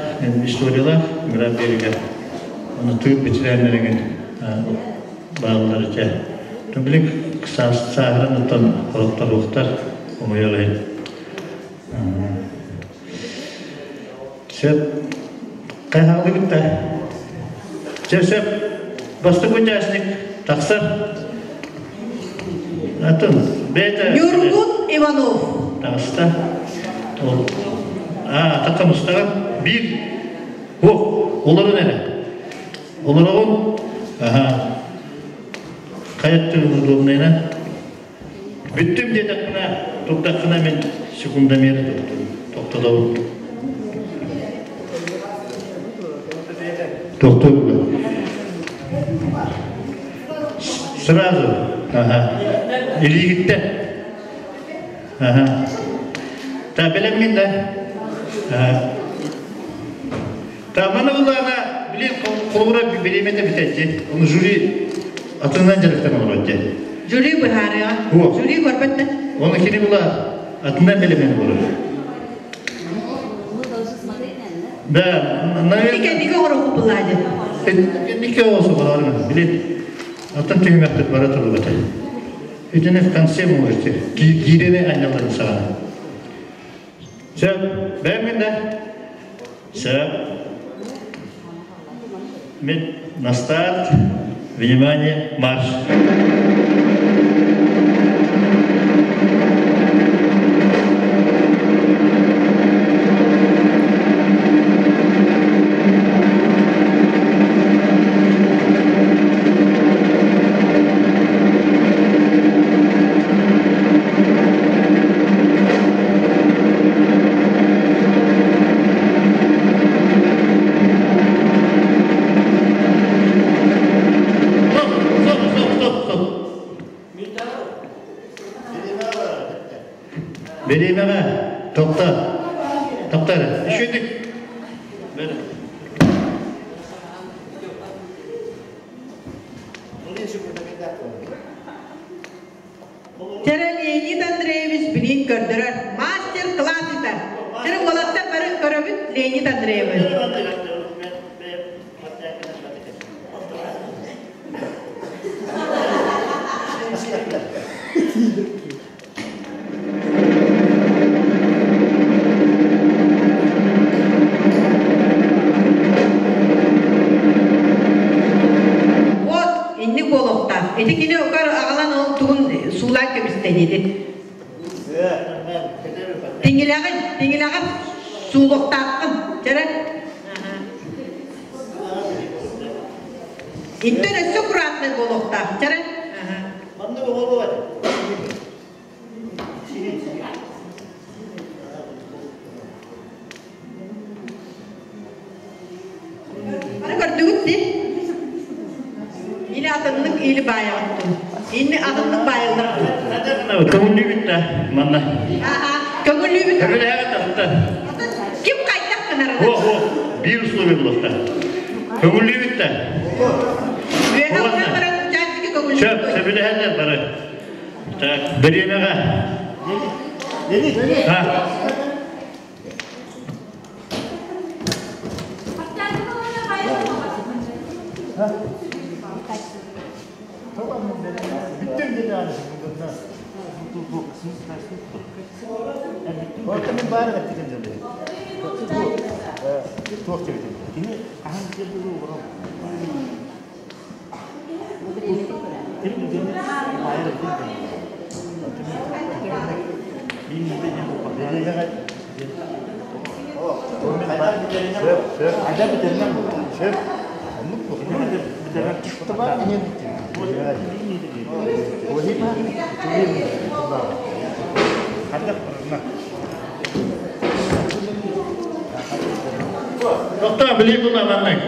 Speaker 10: историялаах граб береге оны тыып ветераннарыгын бааллар этэ. Билин сааһыран оттон холоттолуохтар омойор иһин. Сөп. Хайаалыгыт да. Сөп, сөп. Бастакы участник тахсар. Атын, бэйэтэ...
Speaker 2: Ньургун Иванов.
Speaker 10: Таҕыста. Ол... А, тахсан устаҕын. Биир. Ох, олорун эрэ. Олороҕун. Аха. Хайаттыгын удобнайынан. Бүттүм диэтэхпинэ, турдаххына мин секундомер тохтотобун. Тохтообун. Сразу. Ага. Илиигиттэн. Ага. Та билэммин да. Ага. Та маны буллаана билин холобура бириэмэтэ бүтээччи. Оны жюри атынан дьарыктан олорор дьэ.
Speaker 2: Жюри быһаарыа. Жюри көрбөт да.
Speaker 10: Оны кини була атынан билемен олорор. Да,
Speaker 2: наверное. Кэнники оҕороху булаады.
Speaker 10: Кэнники оҕосу булаарым. Билин атын түһүмэхпит бара турбата. Итини в конце можете. Киирене анняларын саҕана. Сөп, бэйэммин да. Сөп. Мин на старт. Внимание, марш. Бириэмэҕэ. Тохто. Тохто эрэ. Үчүгэйдик. Бери.
Speaker 2: Чэрэ Леонид Андреевич билиин көрдөрөр. Мастер-класс ыытар. Чэрэ уолаттар бары көрөбүт Леонид Андреевич. Вот, инник буолуохтаах. Ити кини окар аҕалан ол тугун суулаан кэбистэ диэти. Тиҥилэҕин, тиҥилэҕин суулуохтааххын. Чэрэ. Иттэн өссө аккуратнай буолуохтаах. Чэрэ.
Speaker 6: Маннык оҕолор.
Speaker 2: Бары көрдүгүт дии. Или атыннык, или баайаҕыт Инни атыннык баайыллар.
Speaker 10: Көҥүллүүбүт да манна.
Speaker 2: Аха, көҥүллүүбүт.
Speaker 10: Көҥүллээҕит атта.
Speaker 2: Ким хайдах гынар?
Speaker 10: О, о, биир условие булуохта. Көҥүллүүбүт да.
Speaker 2: Үөһэ баран участки көҥүллүүбүт.
Speaker 10: Сөп, сөбүлэһэллэр бары. Так, бириэмэҕэ. А. Тохтоо, билии була маннык.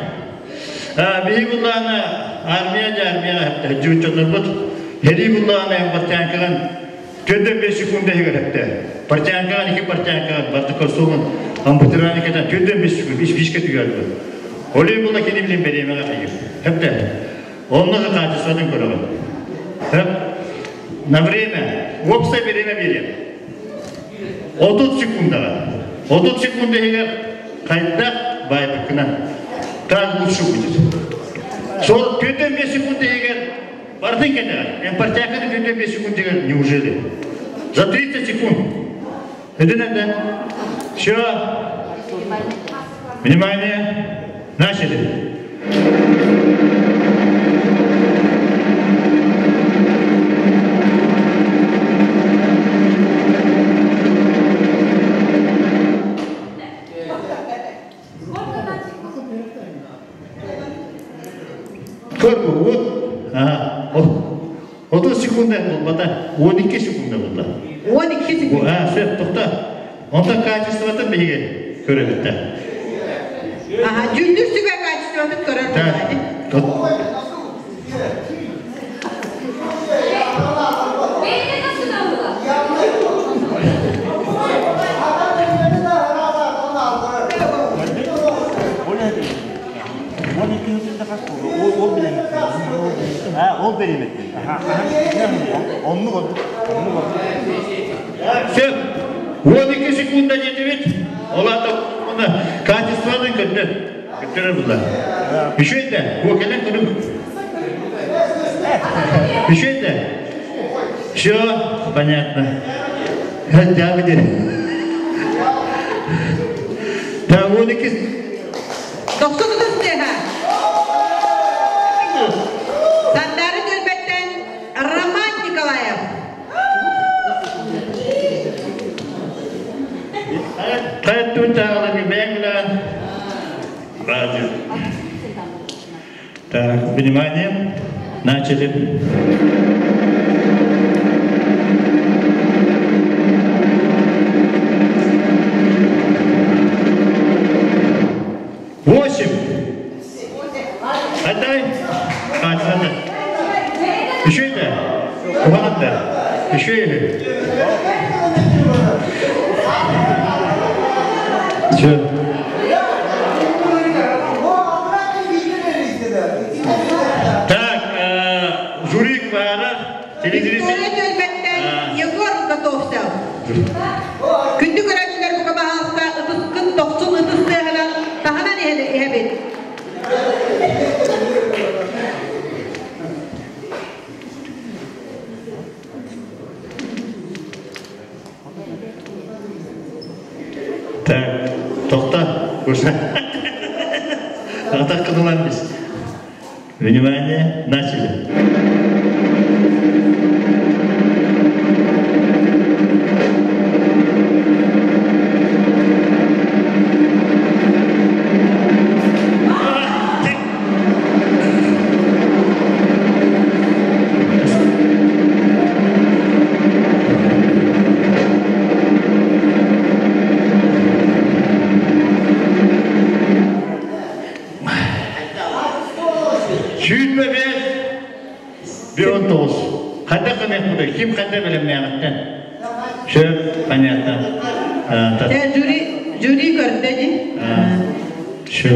Speaker 10: Биһи буллаана армия да армия дьүччоннорбут хери буллаана бартянкаҕын төрдөн 5 секунда иһигэр эпте. Партянкаҕын iki партянкаҕын барты костюмун амбутирани кетен төрдөн 5 секунд ис бишке түгәрді. Олей була кини билин беремеге хайыр. Хепте. Онно да качествоны көрөҕүн. Хеп. На время, уопсай время берем. 30 секундаға. 30 секунда иһигэр хайдах баайбыккынан так лучше будет. Сол 4-5 секунда иһигэр бардын кэтэҕин. Эмпартяканы 4-5 секунд иһигэр неужели? За 30 секунд. Это надо. Все. Внимание. Начали. Көрбү, вот. Ага. 30 секунда булбата, 12 секунда булда.
Speaker 2: 12 секунда.
Speaker 10: А, сөп, тоқта. Онта качествоты биһиги көрөбүт.
Speaker 2: Ага, дьүүллүүр сүбэ качествотын көрөр
Speaker 10: буолла.
Speaker 6: Ол беремет. Оннук ордук. Оннук ордук.
Speaker 10: Сөп. 12 секунда жетибит. Олата качествоны көттөр. Көттөрөр булла. Еще это. Бу келен көрүң. Еще это. Все понятно. Хотя бы Да, 12
Speaker 2: Тохсун тыһа. Сандары түөлбэттэн Роман Николаев.
Speaker 10: Радио. Так, внимание, начали. Восемь. Отдай. А, надо. Еще это? Ладно. Еще или? Все. Так, жюри баара, телезритель.
Speaker 2: Виктория түөлбэттэн Егор Готовцев. Күндү көрөөччүлэр бука баһаалыста ытыскын тохсун ытыс тыаһынан таһынан иһэбит.
Speaker 10: Так, тоқта, көрсө. Атақ қыдылан біз. Внимание, начали. Сүүрбэ биэс биир он тоҕус. Хайдах гыныахпытый? Ким хайда бэлэмнээҕиттэн. Все понятно.
Speaker 2: Жюри, жюри көрдө дии.
Speaker 10: Все.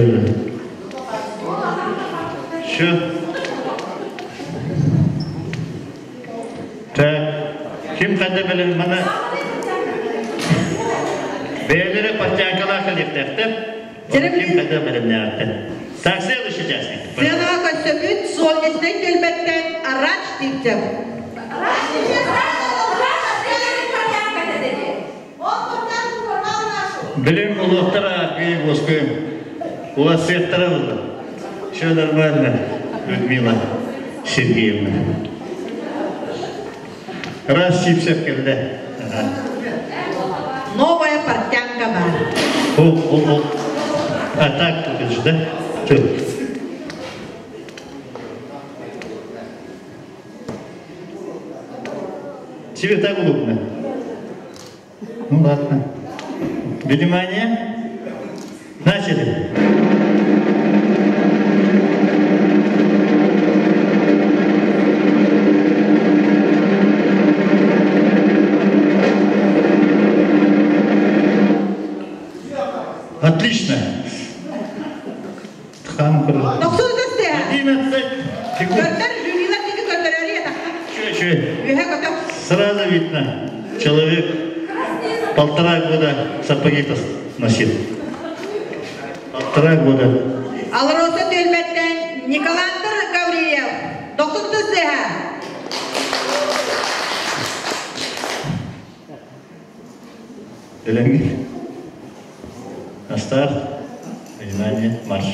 Speaker 10: Все. Так, ким хайда бэлэм мана бэйэлэрэ портянкалаах кэлиэхтээхтэр. Ким хайда бэлэмнээҕиттэн. Так, следующий участник.
Speaker 2: Сыанаҕа көрсөбүт Солнечнай түөлбэттэн Арач Сивцев.
Speaker 10: Билим булуохтара аргыый уоскуйуҥ. Улассыахтара буолла. Все нормально, Людмила Сергеевна. Раз Сивцев кэллэ.
Speaker 2: Новая портянка бар.
Speaker 10: О, о, о. А так тут же, да? Все. Тебе так удобно? Ну ладно. Внимание. Начали. Отлично. Хам
Speaker 2: Тохсун ытыс
Speaker 10: 11 секунд.
Speaker 2: Көрдөр жюрилар диэки көрдөрөөрү ятахха.
Speaker 10: Чё, чё?
Speaker 2: Үөһэ көтөх.
Speaker 10: Сразу видно, человек полтора года сапоги носил. Полтора года.
Speaker 2: Алроса түөлбэттэн Николандр Гаврильев. Дохсун ытыс тыаһа.
Speaker 10: Элеңгир. На старт. Внимание, марш.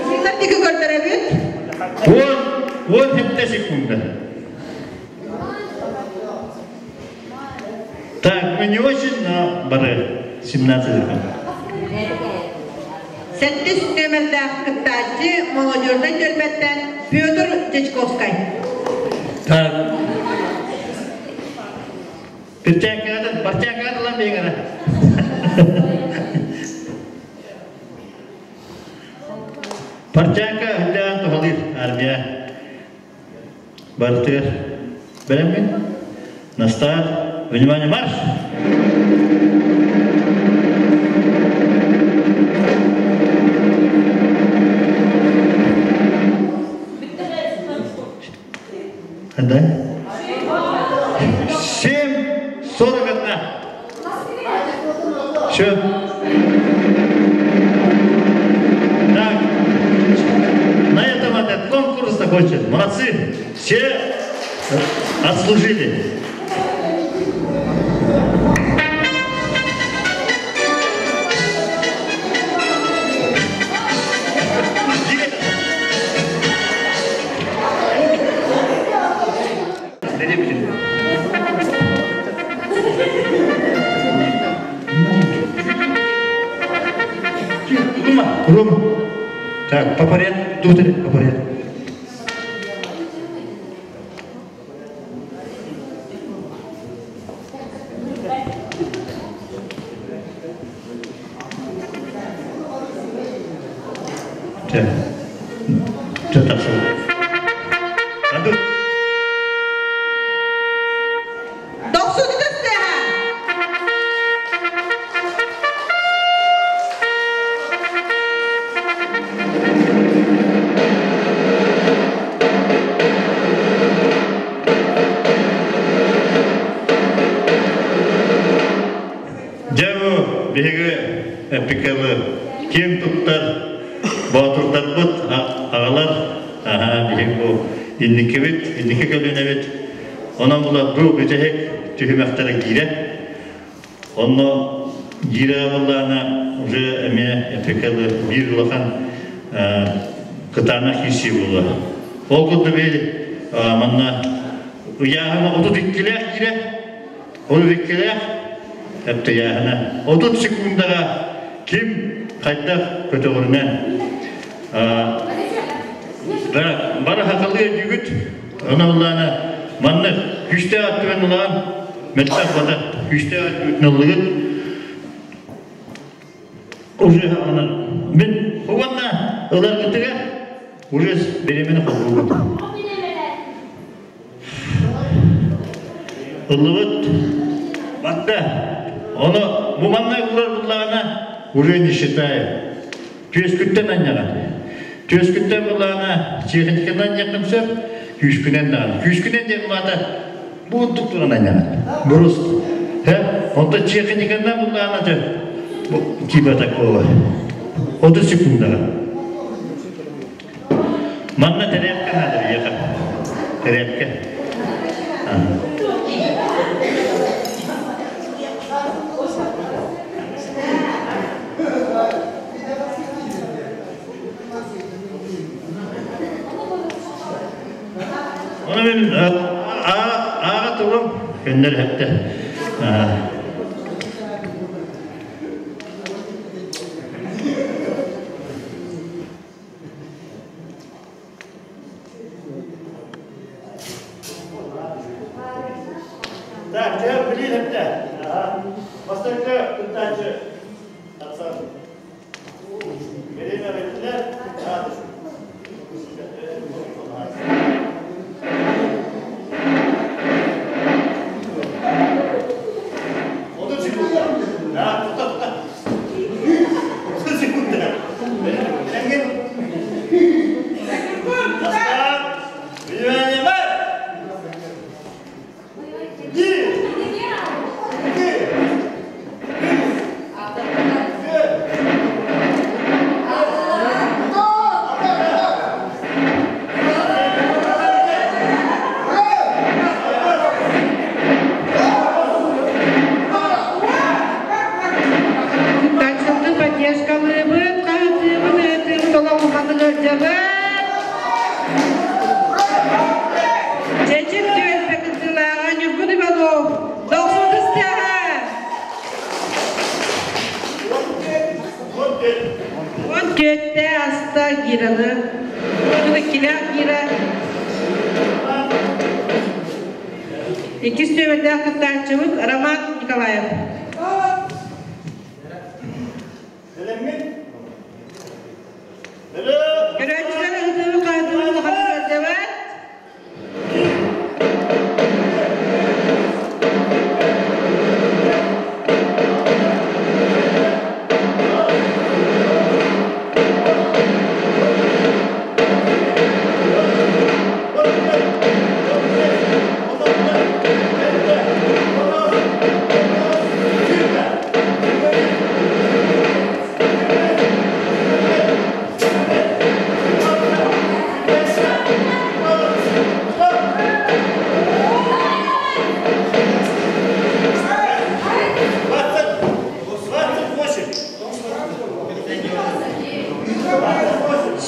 Speaker 2: Жюрилар диэки көрдөрөбүт.
Speaker 10: 10, 10 секунда. Так, мы не очень, но бары. 17 секунд.
Speaker 2: Сэттис нүөмэрдээх кыттааччы молодежнай түөлбэттэн Петр Дьячковскай.
Speaker 10: Так. Перчаткадан, перчаткадан ылан бэйэҥ Портянка үрдээн туһалыыр армия барытыгар. Бэлэммин? На старт. Внимание, марш! Да? 7:41. Все. Так, на этом этот конкурс закончен. Молодцы, все отслужили. Рома, Рома. Так, по порядку, тут по порядку. Чэ. Чэ тахсыбыт. Ады.
Speaker 2: Дохсун ытыстыаһа!
Speaker 10: Дьэ бу биһиги эпикалы киэҥ туттар боотурдарбыт аҕалар аһаа биһиги бу инникибит инники көлүөнэбит онон була бу бүтэһик түһүмэхтэрэ киирэн онно киирэ буоллаҕына уже эмиэ эпикалы биир улахан кытаанах киирсии буолла. Ол курдук манна ыйааһына 32-лээх киирэ 32-лээх ыйааһына 30 секундаҕа ким хайдах көтөҕөрүнэн бары хахалыы өйдүүгүт ону манна күүстээх өттүгүн ылаан мөлтөх бата күүстээх өттүгүтүн ыллыгыт уже онон мин уонна ыларгытыгар уже беременна холбуубут ыллыбыт батта ону бу манна ылар буллаҕына уже не считаю түөскүттэн анньаҕын түөскүттэн буллаҕына техниканан анньаххын сөп күүскүнэн даҕаны күүскүнэн диэн маата буурдук туран анньаҕын бурус онтон техниканан буллаҕына типа такого 30 секундаҕа Манна тэрээпкэ наада биһиэхэ. Тэрээпкэ. Оны мен аға турам, көннөр хәтта. Так, дьэ, билиин эптэ. Бастакы кыттааччы тахсан. Билиин эбиттилэр. 30 секунда. Да, тута, тута. 30 секунда.
Speaker 1: Кыттааччылары поддержкалыыбыт, хаһытыыбыт, ыытыыбыт, олоҕулханнык ыалдьабыт. Чэчир түөлбэ кыттыылааҕа Ньургун Иванов, Дохсун ыстыаҕа! 14-те аста гираны, 32-лээх гира. Иккис түөбэлдээх кыттааччыбыт Роман Николаев. Көрөөччүлэр ыһытыыбы хаһытыыбы улаханнык ыалдьабат.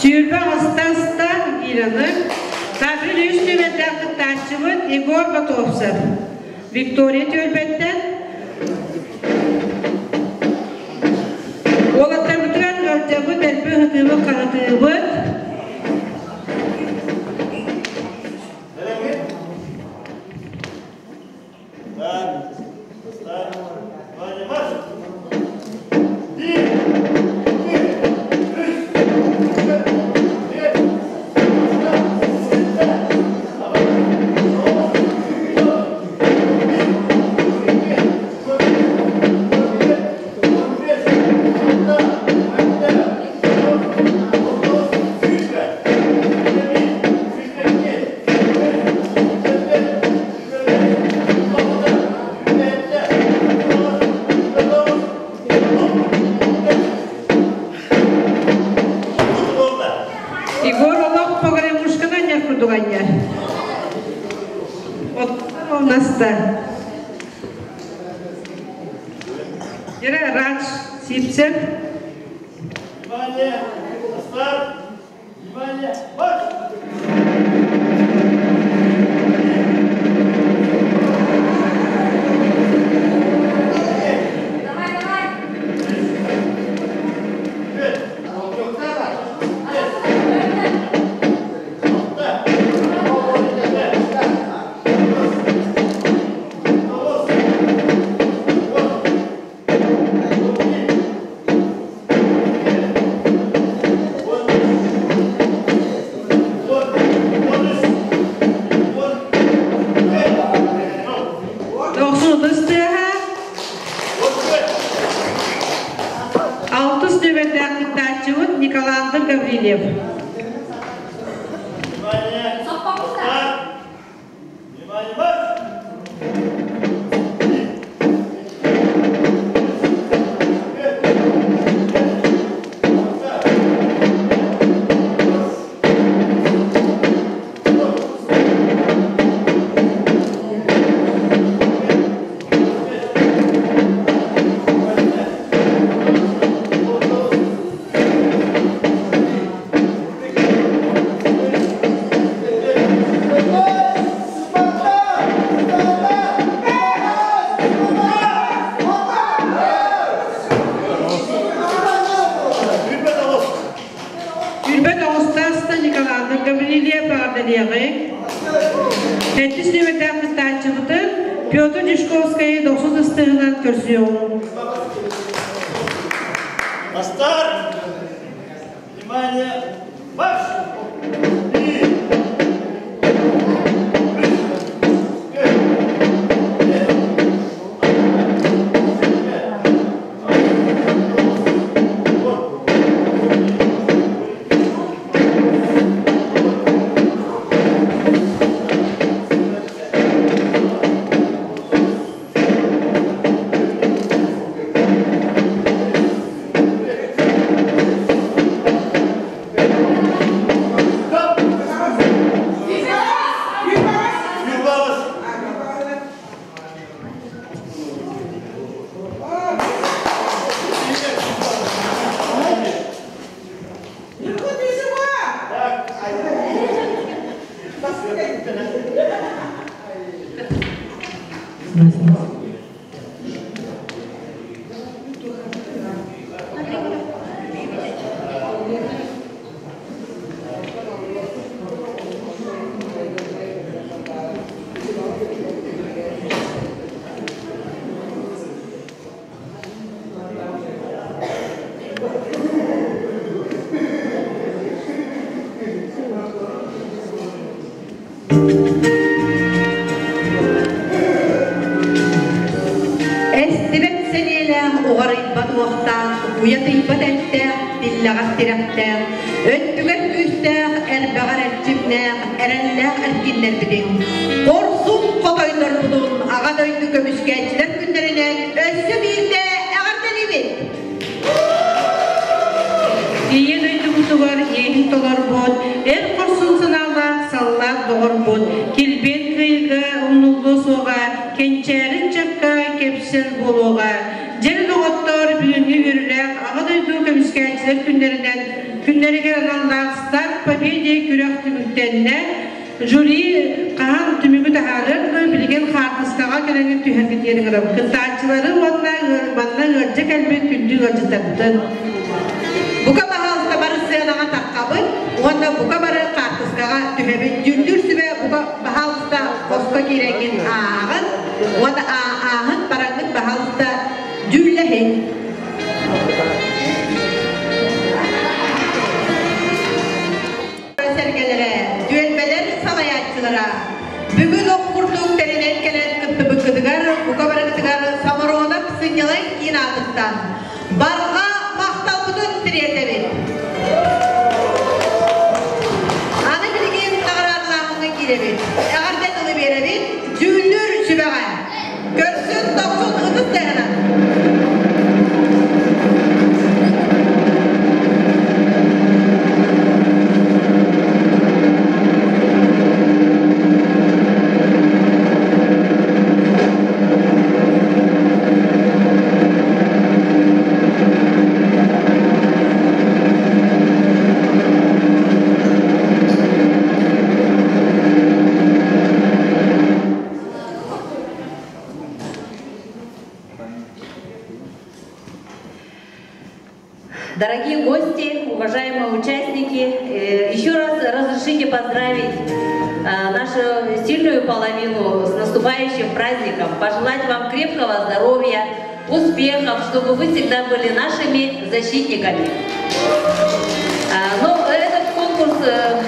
Speaker 1: Сүүрбэ аҕыста Ираны Кафель үс түбэлтээх кыттааччыбыт Егор Готовцев. Виктория түөлбэттэн уолаттарбытыгар ыалдьабыт, элбэх ыһытыыбыт, хаһытыыбыт. аста. Ира Радж Сипсев.
Speaker 10: Внимание! Старт! Внимание! Марш!
Speaker 1: Тохсун ытыс тыаһа. Алтыс нүөмэрдээх кыттааччыбыт Николандр Гаврильев. Үрбэт оҕустааста Николаевна Гаврильев эҕэрдэлиэҕиҥ. Сэттис нүөмэрдээх кыттааччыбытын Петр Дьячковскайы дохсун ыстыгынан көрсүөҕүҥ.
Speaker 10: На старт! Внимание! Марш!
Speaker 2: Эстибэт сэниэлээх, уҕарыйбат уохтаах, уйатыйбат эттээх, тиллэҕэр тирэхтээх, өттүгэр күүстээх, элбэҕэр эрчимнээх, эрэллээх эркиннэрбитин, хорсун хотойдорбутун Аҕа дойду көмүскээччилэр күннэринэн өссө биирдэ эҕэрдэлиибит!
Speaker 1: Ийэ дойдубутугар иэһин толорбут, эр хорсун санаалаах саллаат доҕорбут, килбиэн кыайыыга умнуллуо суоҕа, кэнчээри ыччакка кэпсэл буолуоҕа. Дьэр доҕоттор бүгүҥҥү үөрүүлээх Аҕа дойду көмүскээччилэр күннэринэн күннэригэр аналлаах Старт Победе күрэх түмүктэннэ. Жюри хаһан түмүгү таһаарыар дылы билигин хаартыскаҕа кэлэҥҥин түһэргитигэр ыҥырабыт. Кыттааччылары уонна манна ыалдьа кэлбит күндү ыалдьыттарбытын.
Speaker 2: Бука баһаалыста бары сыанаҕа таххабыт уонна бука бары хаартыскаҕа түһэбит. Дьүллүүр сүбэ бука баһаалыста хоско киирэҥҥин ааҕын уонна ааһын бараҥҥыт баһаалыста дьүүллэһиҥ. Сэргэлэрэ, түөлбэлэр салайааччылара бүгүн ох курдук тэринэн кэлэн кыттыбыккытыгар бука барыгытыгар Саморонов сынньалаҥ киин аатыттан барҕа махталбытын тириэрдэбит. Аны билигин наҕараадалааһыҥҥа киирэбит. Эҕэрдэ тылы биэрэбит дьүүллүүр сүбэҕэ. Көрсүн дохсун ытыс тыаһынан.
Speaker 12: Дорогие гости, уважаемые участники, э, еще раз разрешите поздравить э, нашу сильную половину с наступающим праздником, пожелать вам крепкого здоровья, успехов, чтобы вы всегда были нашими защитниками. Но этот конкурс э,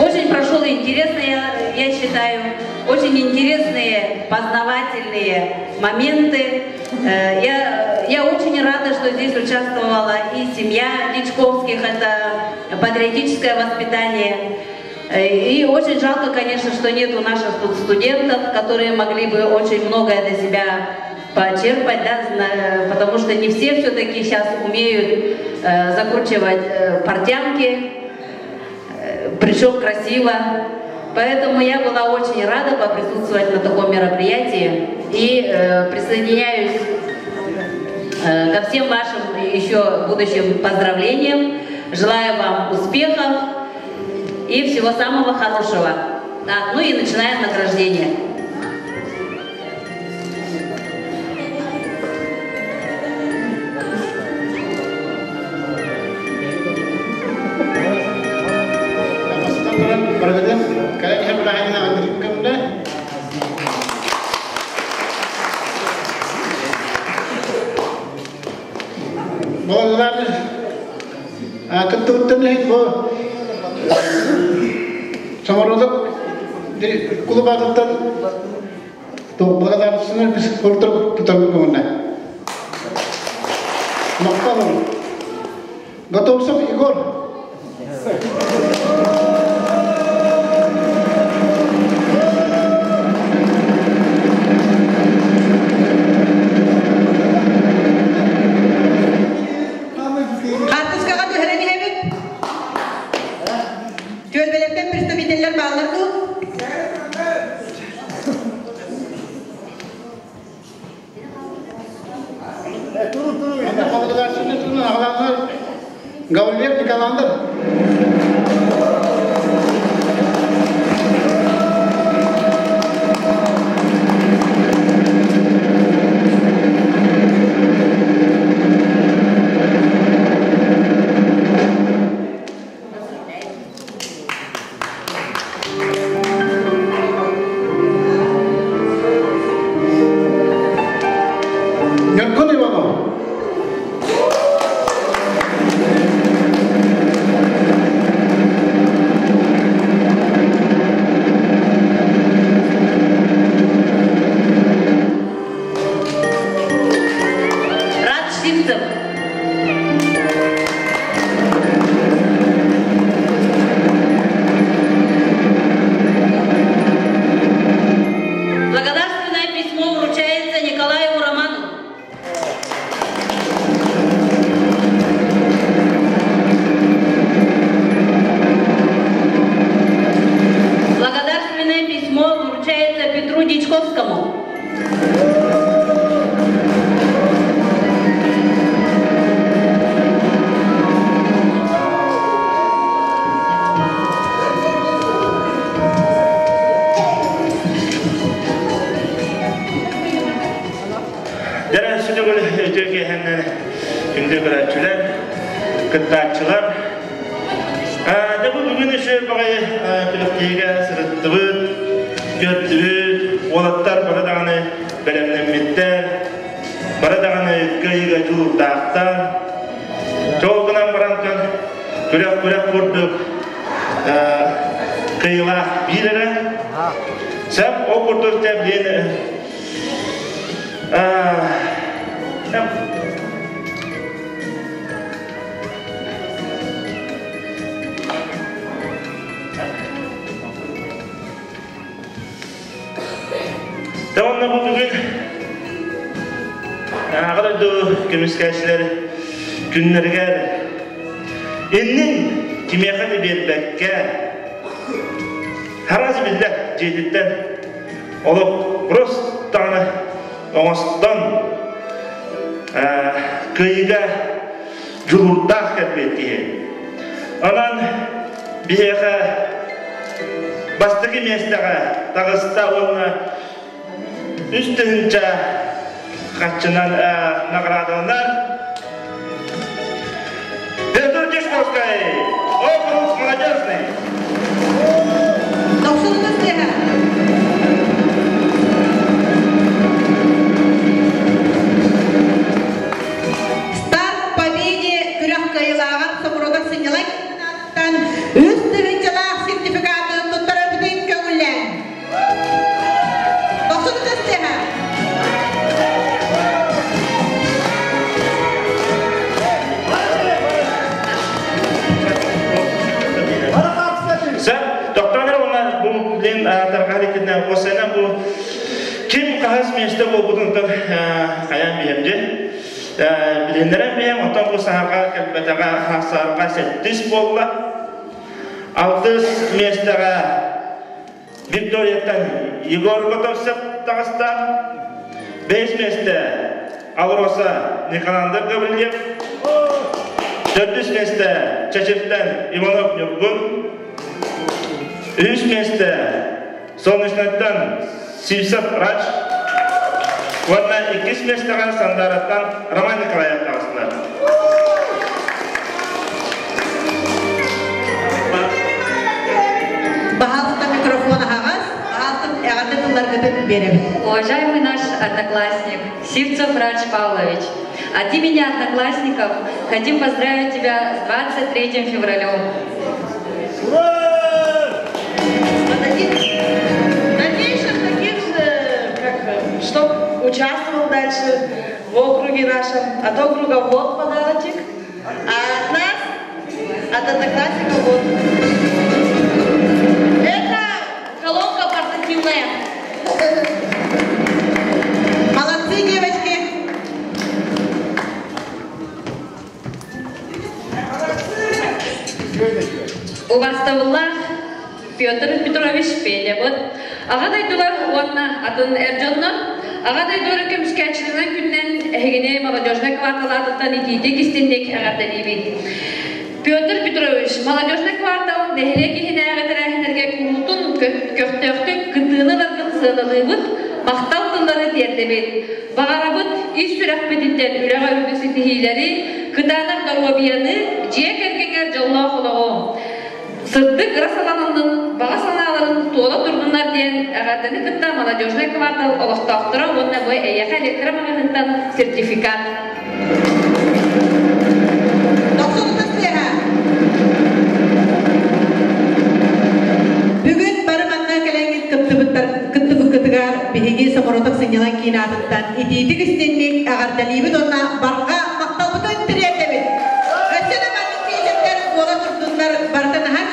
Speaker 12: очень прошел интересно, я, я считаю, очень интересные, познавательные моменты. Э, я, я очень рада, что здесь участвовала и семья Дичковских, это патриотическое воспитание. Э, и очень жалко, конечно, что нет у наших тут студентов, которые могли бы очень многое для себя почерпать, да, потому что не все все-таки сейчас умеют э, закручивать портянки, причем красиво. Поэтому я была очень рада поприсутствовать на таком мероприятии и э, присоединяюсь э, ко всем вашим еще будущим поздравлениям. Желаю вам успехов и всего самого хорошего. Так, ну и начинаем награждение.
Speaker 13: Балалар кыттыбыттан иһин бу Самородок кулубаатыттан благодарственный біз көрдүрүп тутарбыт көңүлүнэ. Мактал Готовцев Егор.
Speaker 2: Хаартыскаҕа түһэрэн иһэбит. Түөлбэлэртэн представителлэр бааллар дуу?
Speaker 13: Гаврилев Николандр. Ньургун Иванов.
Speaker 12: Рад Сивцев. Благодарственное письмо вручается Николаеву Роману. Благодарственное письмо вручается Петру Дичковскому.
Speaker 14: Дәрә сүтөгөл өтө киэһэннэн күндү көрөөччүлэр, кыттааччылар. Дэ бу бүгүн үчүгэй баҕайы күрэхтэһиигэ сырыттыбыт, көрдүбүт, уолаттар бары даҕаны бэлэмнэммиттэр, бары даҕаны кыайыыга дьулуурдаахтар. Чол гынан барантан күрэх-күрэх курдук кыайыылаах биир эрэ. Сөп, ол курдук тэбиэн Дэ онно бу бүгүн Аҕа дойду көмүскээччилэр күннэригэр иннин кимиэхэ да биэрбэккэ харас биллэр дьиэтиттэн олох просто оҥостон кыайыыга дьулуурдаах кэлбит киһи. Онон биһиэхэ бастакы миэстэҕэ таҕыста уонна үс тыһыынча харчынан наҕараадаланар. Петр Дишковскай, округ Молодежный.
Speaker 2: Дохсун тыаһа. Старт Победе күрэх кыайыылааҕар Сомородок сынньалаҥ үс тыһыынчалаах сертификаты туттарарбытын көҥүллээн. Дохсун тыаһа.
Speaker 14: Сәп, доктор уонна бу блин тарҕаһар уосайна бу ким хаһыс миэстэ буолбутун хайаан биһэмдьи билиннэрэн биһэм оттон бу саһарга кэлбэтэҕэ саһарга сэттис буолла алтыс миэстэҕэ Викторияттан Егор Готовцев таҕыста бэһис миэстэ Алроса Николандр Гаврильев төрдүс миэстэ Чачиртан Иванов Ньургун үһүс миэстэ Солнечнайтан Сивцев Радж уонна иккис миэстэҕэ Сандаараттан Роман Николаев таҕыстылар.
Speaker 2: Баһаалыста микрофон аһаҕас, баһаалыста эҕэрдэ тылларгытын биэрэбит.
Speaker 15: Уважаемый наш одноклассник Сивцев Радж Павлович, от имени одноклассников хотим поздравить тебя с 23 февралем.
Speaker 1: Надеюсь, таких же, как, чтоб участвовал дальше в округе нашем. От округа вот подарочек, а от нас, от одноклассников вот.
Speaker 16: Это колонка портативная.
Speaker 2: Молодцы, девочки!
Speaker 15: Убаастабыллаах Петр Петрович Пелевыт, аҕа дойдулар уонна атын эр дьоннор, аҕа дойдулары көмүскээччилэринэн күнүнэн эһигини молодежнай кварталаатыттан итиитик истинник эҕэрдэлиибит. Петр Петрович, молодежнай квартал нэһилиэк иһинээҕи тэрээһиннэргэ куруутун көхтөөхтүк кыттыыны ыларгын сыаналыыбыт, махтал тыллары тиэрдэбит. Баҕарабыт ис сүрэхпититтэн үлэҕэ үрдүк ситиһиилэри, кытаанах доруобуйаны, дьиэ кэргэҥҥэр дьоллоох олоҕу, сырдык ыра санааларын, баҕа санааларын туола турдуннар диэн эҕэрдэни кытта молодежнай квартал олохтоохторо уонна бу эйиэхэ электромаҕаһыынтан сертификат.
Speaker 2: Бүгүн бары манна кэлэҥҥит кыттыбыттар кыттыбыккытыгар биһиги Соморотов сынньалаҥ киин аатыттан итиитик истинник эҕэрдэлиибит уонна барҕа махталбытын тириэрдэбит. Өссө да маннык биэчэрдэр буола турдуннар барыта наһаа.